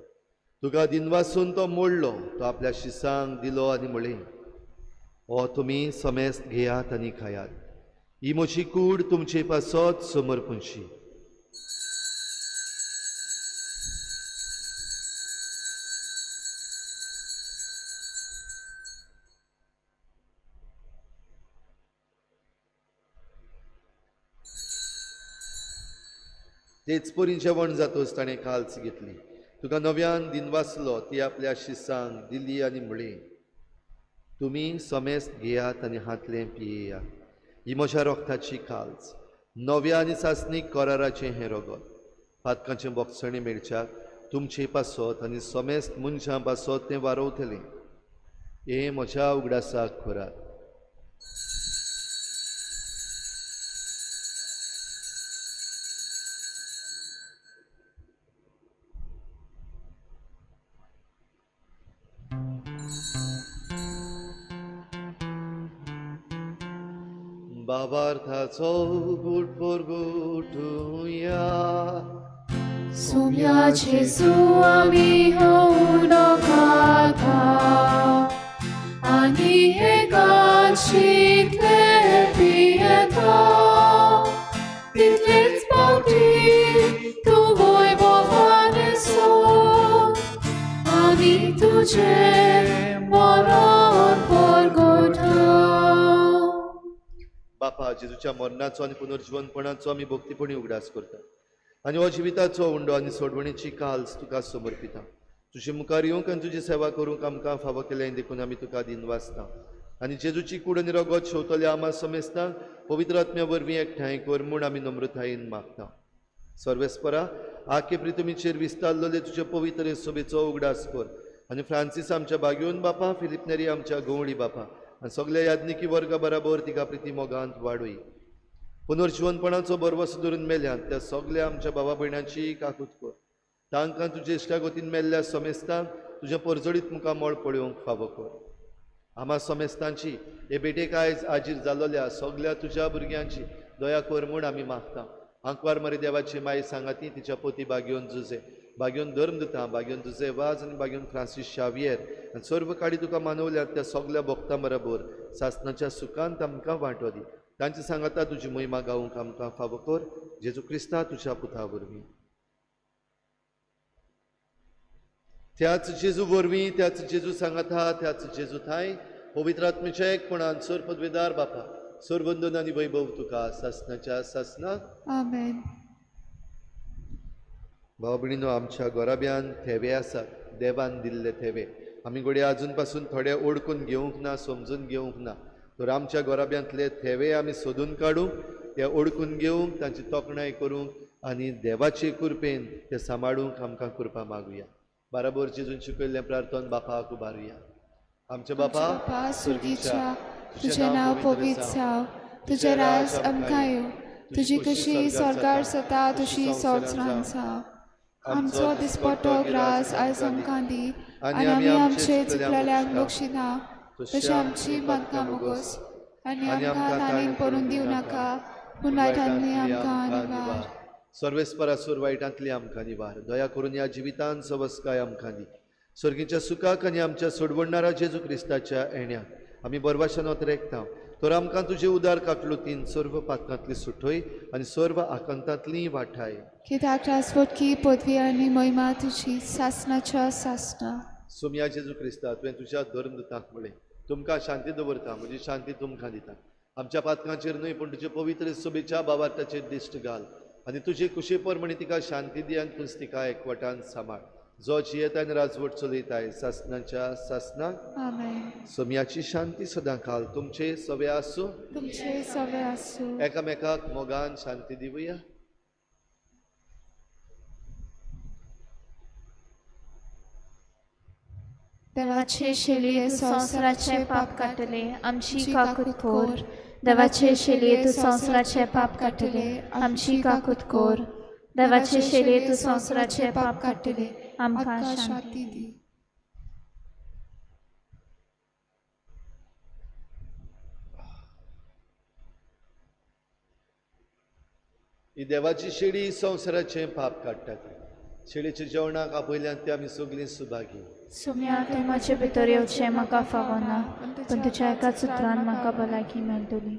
तुका दिनवासून तो मोडलो, तो आपल्या शिसांक दिलो आनी म्हणलें, हो तुमी समेस्त घेयात आनी खायात, ही म्हजी कूड तुमचे पासत समर्पणशी. तेच परी जेवण जातोच ताणें काल्स घेतली, तुका नव्यान दिनवासलो, ती आपल्या शिसांक दिली आनी म्हणली, तुमी समेस्त घेयात आनी हातलें पियेयात, ही म्हज्या रोगताची काल्स, नव्या आनी सासणीक कराराचें हें रगत, पातकांचें बोगसणें मेळच्याक तुमचे पासत आनी समेस्त मनशां पासत तें वारोवतलें. हें म्हज्या उगडासाक करात. बाबार्थाचो गुट परगुटुया. सोम्या जेजू आमी हो उंडो खाता आनी एकाच शिकले पियेता तितलेच पावटी तूं वैभवान सोद आमी तुजें मरण परगटा. बापा, जेजूच्या मरणाचो आनी पुनर्जीवनपणाचो आमी भक्तीपणी उगडास करता आनी हो जिविताचो उंडो आनी सोडवणीची काल्स तुका समर्पिता. तुजे मुखार येवंक आनी तुजी सेवा करूंक आमकां फावो केलें देखून आमी तुका दिनवासता आनी जेजूची कूड आनी रगत शेवतल्या आमा समेस्तांक पवित्र आत्म्या वरवीं एकठांय कर म्हूण आमी नम्रतायेन मागता. सर्वेस्परा, आखे प्रितमीचेर विस्तारलेले तुजे पवित्र सोबेचो उगडास कर आनी फ्रांसीस आमच्या बागयोन बापा, फिलीप नेरी आमच्या गवळी बापा आनी सगल्या याज्ञिकी वर्गा बराबर तिका प्रिती मोगांत वाडय. पुनर्जीवनपणाचो बरवस धरून मेल्यात त्या सगल्या आमच्या भावा भयणांची काकूत कर. तांकां तुजे इश्टागतीन मेल्ल्या समेस्तांक तुज्या परजळीत मुखामळ पळोवंक फावो कर. आमा समेस्तांची हे भेटेक आयज आजीर जाल्लोल्या सगल्या तुज्या भुरग्यांची दया कर म्हूण आमी मागता. आंकवार मरे देवाची माई सांगाती तिच्या पोती बागयोन जुजे, बागयोन धर्मदुता, बागयोन जुजे वाज आनी बागयोन फ्रांसीस शावियर आनी सर्व काडी तुका मानवल्यात त्या सगल्या भक्तां बराबर सासणाच्या सुखांत आमकां वांटो दी. तांचे सांगाता तुजी महिमा गावंक आमकां फावो कर, जेजू क्रिस्ता तुज्या पुता वरवीं. त्याच जेजू वरवीं, त्याच जेजू सांगाता, त्याच जेजू थांय पवित्र आत्म्याच्या एकपणान सर पदवेदार बापा, सर्वंदन आनी वैभव तुका सासणाच्या सासणाक. आमेन. भाव भयणीनो, आमच्या गोराब्यान थेवे आसात, देवान दिल्ले थेवे. आमी घडये आजून पासून थोडे ओडकून घेवंक ना, समजून घेवंक ना, तर आमच्या गोराब्यांतले थेवे आमी सोदून काडूंक, ते ओडकून घेवंक, तांची तोखणाय करूंक आनी देवाचे कृपेन ते सांबाळूंक आमकां कृपा मागुया. बाराबर जेजून शिकयल्लें प्रार्थन बापाक उबारुया. आमच्या बापा सुर्गीच्या, तुजें नांव पवित्र जावं, तुजें राज आमकां येवं, तुजी कशी स्वर्गार जाता तशी संवसारांत जावं. आमचो दिसपट्टो ग्रास आयज आमकां दी आनी आमी आमचे चुकलेल्यांक बक्षिना तशें आमची मागकां मुगोस आनी आमकां ताणें पडून दिवं नाका, पूण वायटांतली आमकां निवार. सर्वेस्परासूर वायटांतली आमकां निवार. दया करून ह्या जिवितान सवस्काय आमकां दी. सर्गीच्या सुखाक आनी आमच्या सोडवणणारा जेजू क्रिस्ताच्या येण्याक आमी बरवाशानोत रेखता. तर आमकां तुजे उदार काकलुतीन सर्व पातकांतली सुटय आनी सर्व आकांतांतली वाठाय. कित्याक राजवटकी पदवी आनी महिमा तुजी सासणाच्या सासणा. सोमया जेजू क्रिस्ता, तुवें तुज्या धर्मदुतांक म्हळें, तुमकां शांती दवरता, म्हजी शांती तुमकां दिता. आमच्या पातकांचेर न्हय पूण तुजे पवित्र सभेच्या बाबार्थाचेर दिश्ट घाल आनी तुजे कुशे प्रमाणे तिका शांती दी आनी तूंच तिका एकवटान सांबाळ, जो जियेता आनी राजवट चलयताय सासणाच्या सासणाक. आमेन. सोमयाची शांती सदां काल तुमचे सवे आसूं, तुमचे सवे आसूं. एकामेकाक मोगान शांती दिवया. देवाचे शेलये संवसाराचे पाप काडटले, आमची काकूत कोर. देवाचे शेलये तूं संवसाराचे पाप काडटले, आमची काकूत कोर. देवाचे शेलये तूं संवसाराचे पाप काडटले, आमकां शांती दी. ही देवाची शेळी संवसाराचें पाप काडटा. शेळीच्या जेवणाक आपयल्यान ते आमी सगळीं सुभागी. सोम्या, तूं म्हजे भितर येवचें म्हाका फावना, पूण तुज्या एकाच उतरान म्हाका भलायकी मेळटली.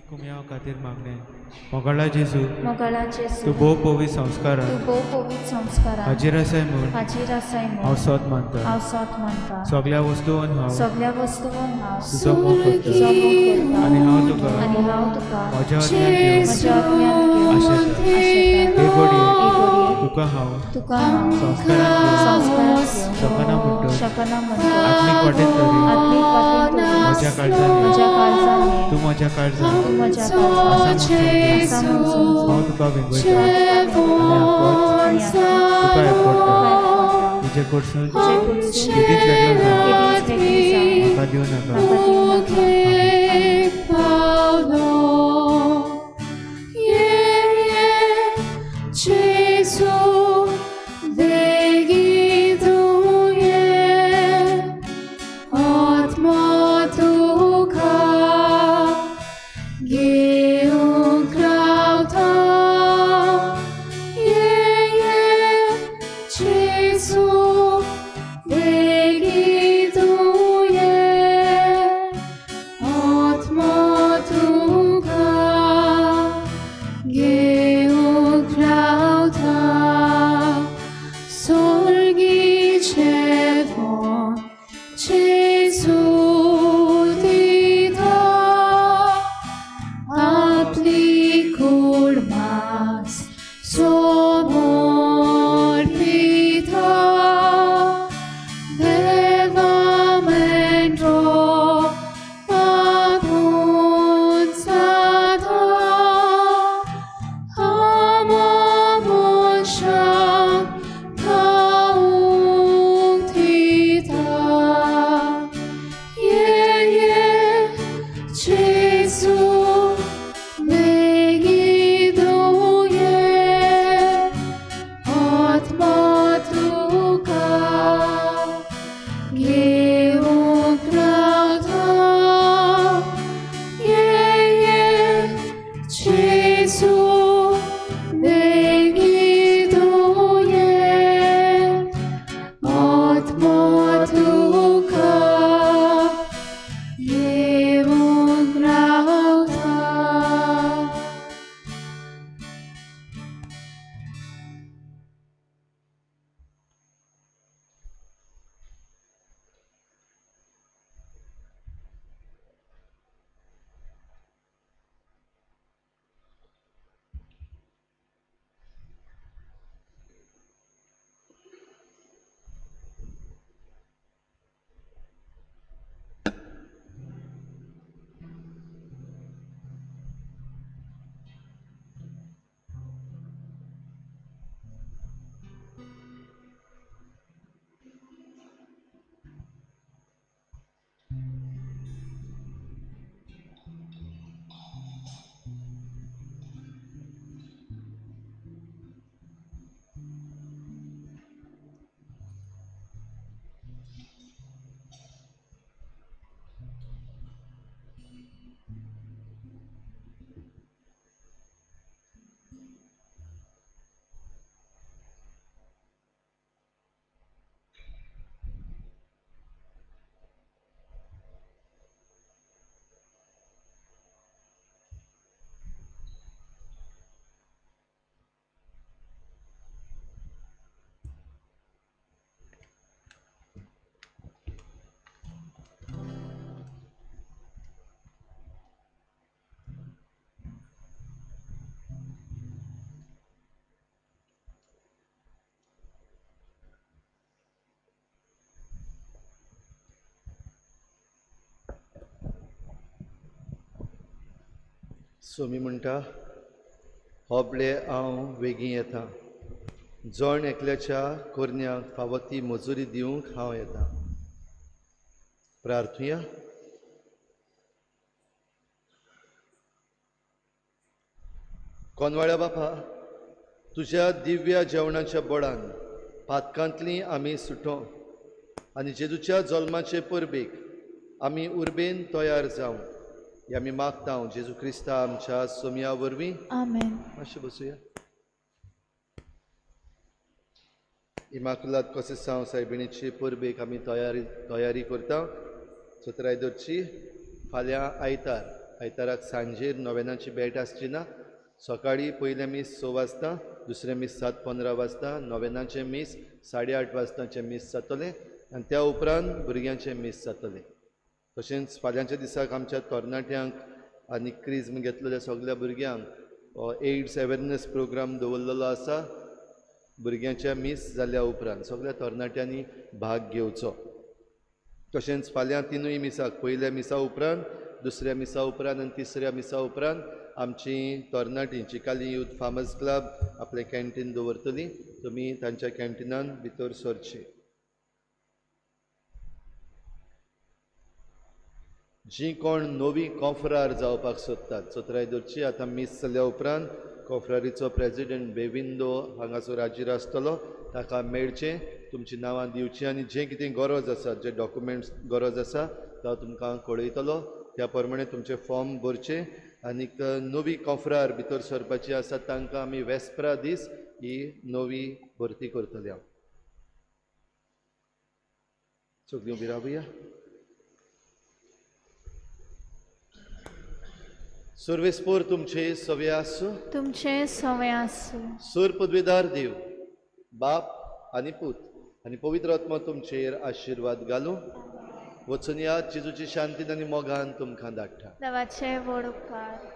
कुमयाव खातीर मागणें. मोगाळा जेजू, मोगाळा जेजू, तूं भोव पवित्र संस्कारान तूं भोव पवित्र संस्कारान हाजीर आसाय म्हूण हाजीर आसाय म्हूण हांव सोद मानता. हांव सोद मानता. सगळ्या वस्तून हांव सगळ्या वस्तून हांव तुजो मोग करता तुजो मोग करता आनी हांव तुका आनी हांव तुका म्हज्या आत्म्यान घेवन म्हज्या आत्म्यान घेवन आशेता. आशेता. हे घडये हे घडये तुका हांव तुका हांव संस्कारान घेवन संस्कारान घेवन शकना म्हणटो शकना म्हणटो आत्मीक वाटेन तरी आत्मीक वाटेन तरी म्हज्या काळजान ये. म्हज्या काळजान ये. तूं म्हज्या काळजान तूं म्हज्या काळजान आसा म्हूण आसा म्हूण समजून हांव तुका वेंगयता आनी आकच तुका एकवटता. तुजे कडसून तुजे कडसून केदींच वेगळो जावं केदींच वेगळी जावं म्हाका दिवं नाका. म्हाका दिवं नाका. सोमी म्हणटा, होबळे हांव वेगीं येता, जण एकल्याच्या कोरन्याक फावो ती मजुरी दिवंक हांव येता. प्रार्थुया. कोनवाळ्या बापा, तुज्या दिव्या जेवणाच्या बळान पातकांतली आमी सुटो आनी जेजूच्या जल्माचे परबेक आमी उर्बेन तयार जावं हे आमी मागता जेजू क्रिस्ता आमच्या सोमया वरवीं. आमेन. मातशें बसुया. इमाकुलात कोसेसांव सायबिणीचे परबेक आमी तयारी करता. चतराय दवरची फाल्यां आयतार आयताराक सांजेर नोवेनाची भेट आसची ना. सकाळीं पयलें मीस 6 वाजता, दुसरें मीस 7:15 वाजता, नोवेनाचें मीस 8:30 वाजताचें मीस जातलें आनी त्या उपरांत भुरग्यांचें मीस जातलें. तशेंच फाल्यांच्या दिसाक आमच्या तरणाट्यांक आनी क्रिज्म घेतलेल्या सगल्या भुरग्यांक एड्स अवेरनेस प्रोग्राम दवरलेलो आसा. भुरग्यांच्या मीस जाल्या उपरांत सगल्या तरणाट्यांनी भाग घेवचो. तशेंच फाल्यां तिनूय मिसाक, पयल्या मिसा उपरांत, दुसऱ्या मिसा उपरांत आनी तिसऱ्या मिसा उपरांत आमची तरणाटी चिकाली यूथ फार्मर्स क्लब आपलें कॅन्टीन दवरतली. तुमी तांच्या कॅन्टिनान भितर सरची. जी कोण नवी कॉफरार जावपाक सोदतात चतुराय दवरची. आतां मीस जाल्या उपरांत कॉफरारीचो प्रेजिडेंट बेविंदो हांगासर हाजीर आसतलो, ताका मेळचें, तुमची नांवां दिवची आनी जें कितें गरज आसा, जे डॉक्युमेंट्स गरज आसा तो तुमकां कळयतलो. त्या प्रमाणे तुमचें फॉर्म भरचें आनीक नवी कॉफरार भितर सरपाची आसा तांकां आमी वेस्प्रा दीस ही नवी भरती करतले. हांव सगळीं उबी रावया. सर्वेस्पोर तुमचे सवे आसूं, तुमचे सवे आसूं. सूर पदवीदार देव बाप आनी पूत आनी पवित्र आत्मा तुमचेर आशिर्वाद घालूं. वचून या जेजूची शांतीन आनी मोगान तुमकां धाडटा. देवाचे व्हड उपकार.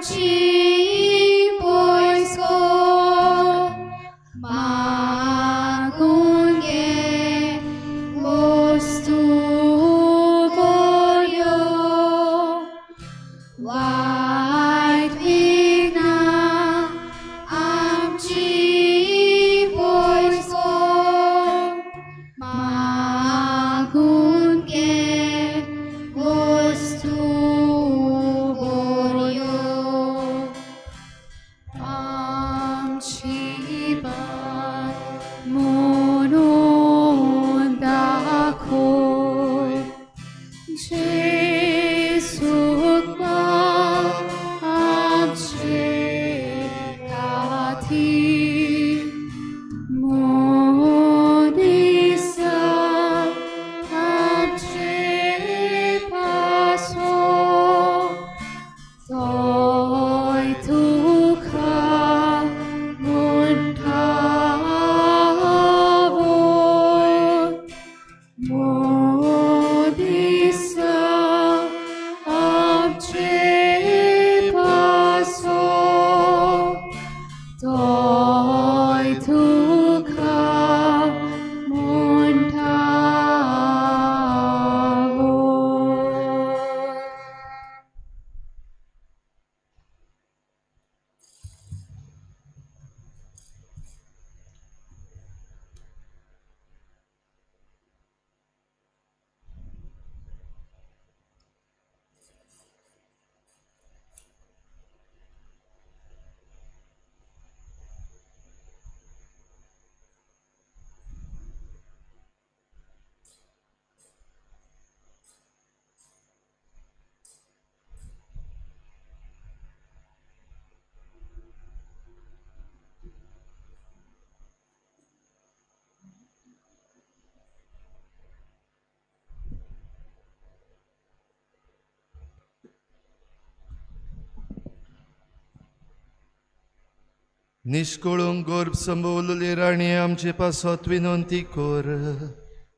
Chi वस्तू बऱ्यो वायट विघ्नां आमची पयस कर मागून घे वस्तू बऱ्यो आमची वाट म्हणून दाखय जेजूक आमचे खातीर मनीसा आमचे पासत तोय तुका म्हणटा आवय मनीसा आमचे पासत तोय तुका म्हणटा आवय. निष्कळूंक गर्भ संभवलेली राणी आमचे पासत विनंती कर.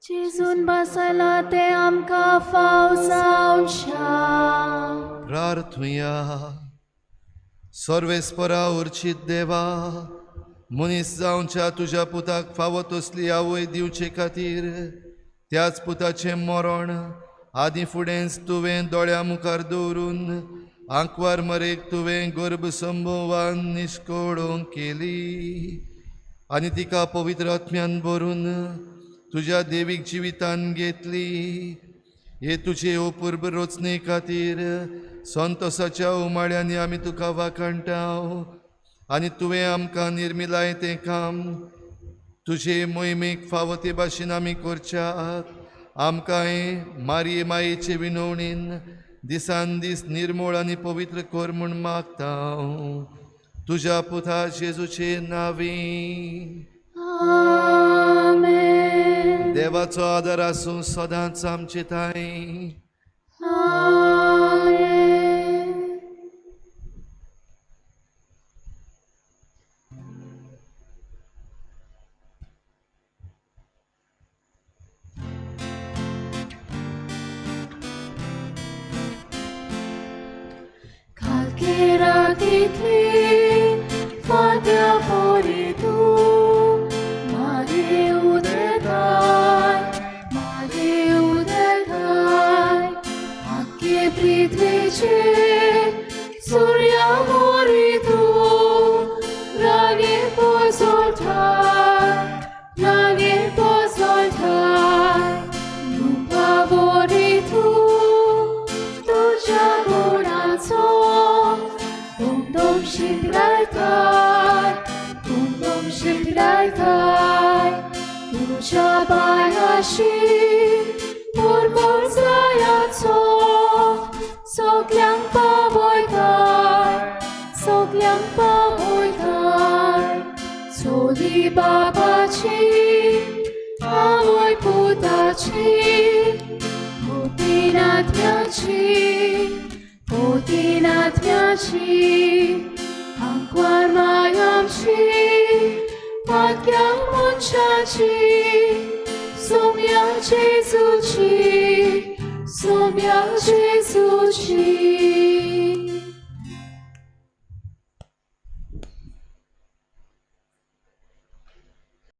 जेजून बसला ते आमकां फाव जावच्या. प्रार्थुया. सर्वेस्परा उर्चीत देवा, मनीस जावच्या तुज्या पुताक फावो तसली आवय दिवचे खातीर त्याच पुताचें मरण आदी फुडेंच तुवें दोळ्या मुखार दवरून आंकवार मरेक तुवें गर्भ संभवान निष्कळूंक केली आनी तिका पवित्र आत्म्यान भरून तुज्या देवीक जिवितान घेतली. हे तुजे अपूर्व रचणे खातीर संतोसाच्या उमाळ्यांनी आमी तुका वाखाणटा आनी तुवें आमकां निर्मिलाय तें काम तुजे मोहिमेक फावो ते भाशेन आमी करच्याक आमकांय मारये मायेचे विनवणीन दिसान दीस निर्मूळ आनी पवित्र कर म्हूण मागता तुज्या पुता जेजूचे नांवी. आमेन. देवाचो आदार आसूं सदांच आमचे ठांय. आमेन. कालके रातींतली फांत्या परी तूं मारे उदेताय, मारे उदेताय. आख्खे पृथ्वीचेर सुर्या मोरी तूं रागे पोसोळटाय, रागे पोसोळटाय. रुपा बोरी तूं तुज्या गुणाचो दुमदुम शिंपडायताय, दुमदुम शिंपडायताय. तुज्या पांयाशी मुरमुर जायाचो सगल्यांक पावयताय, सगल्यांक पावयताय. चोली बाबाची आवय पुताची मोतीनाथ्याची, मोतीनाथ्याची. आंकवार माय आमची पातक्या मनशाची सोम्या जेजूची, सोम्या जेजूची.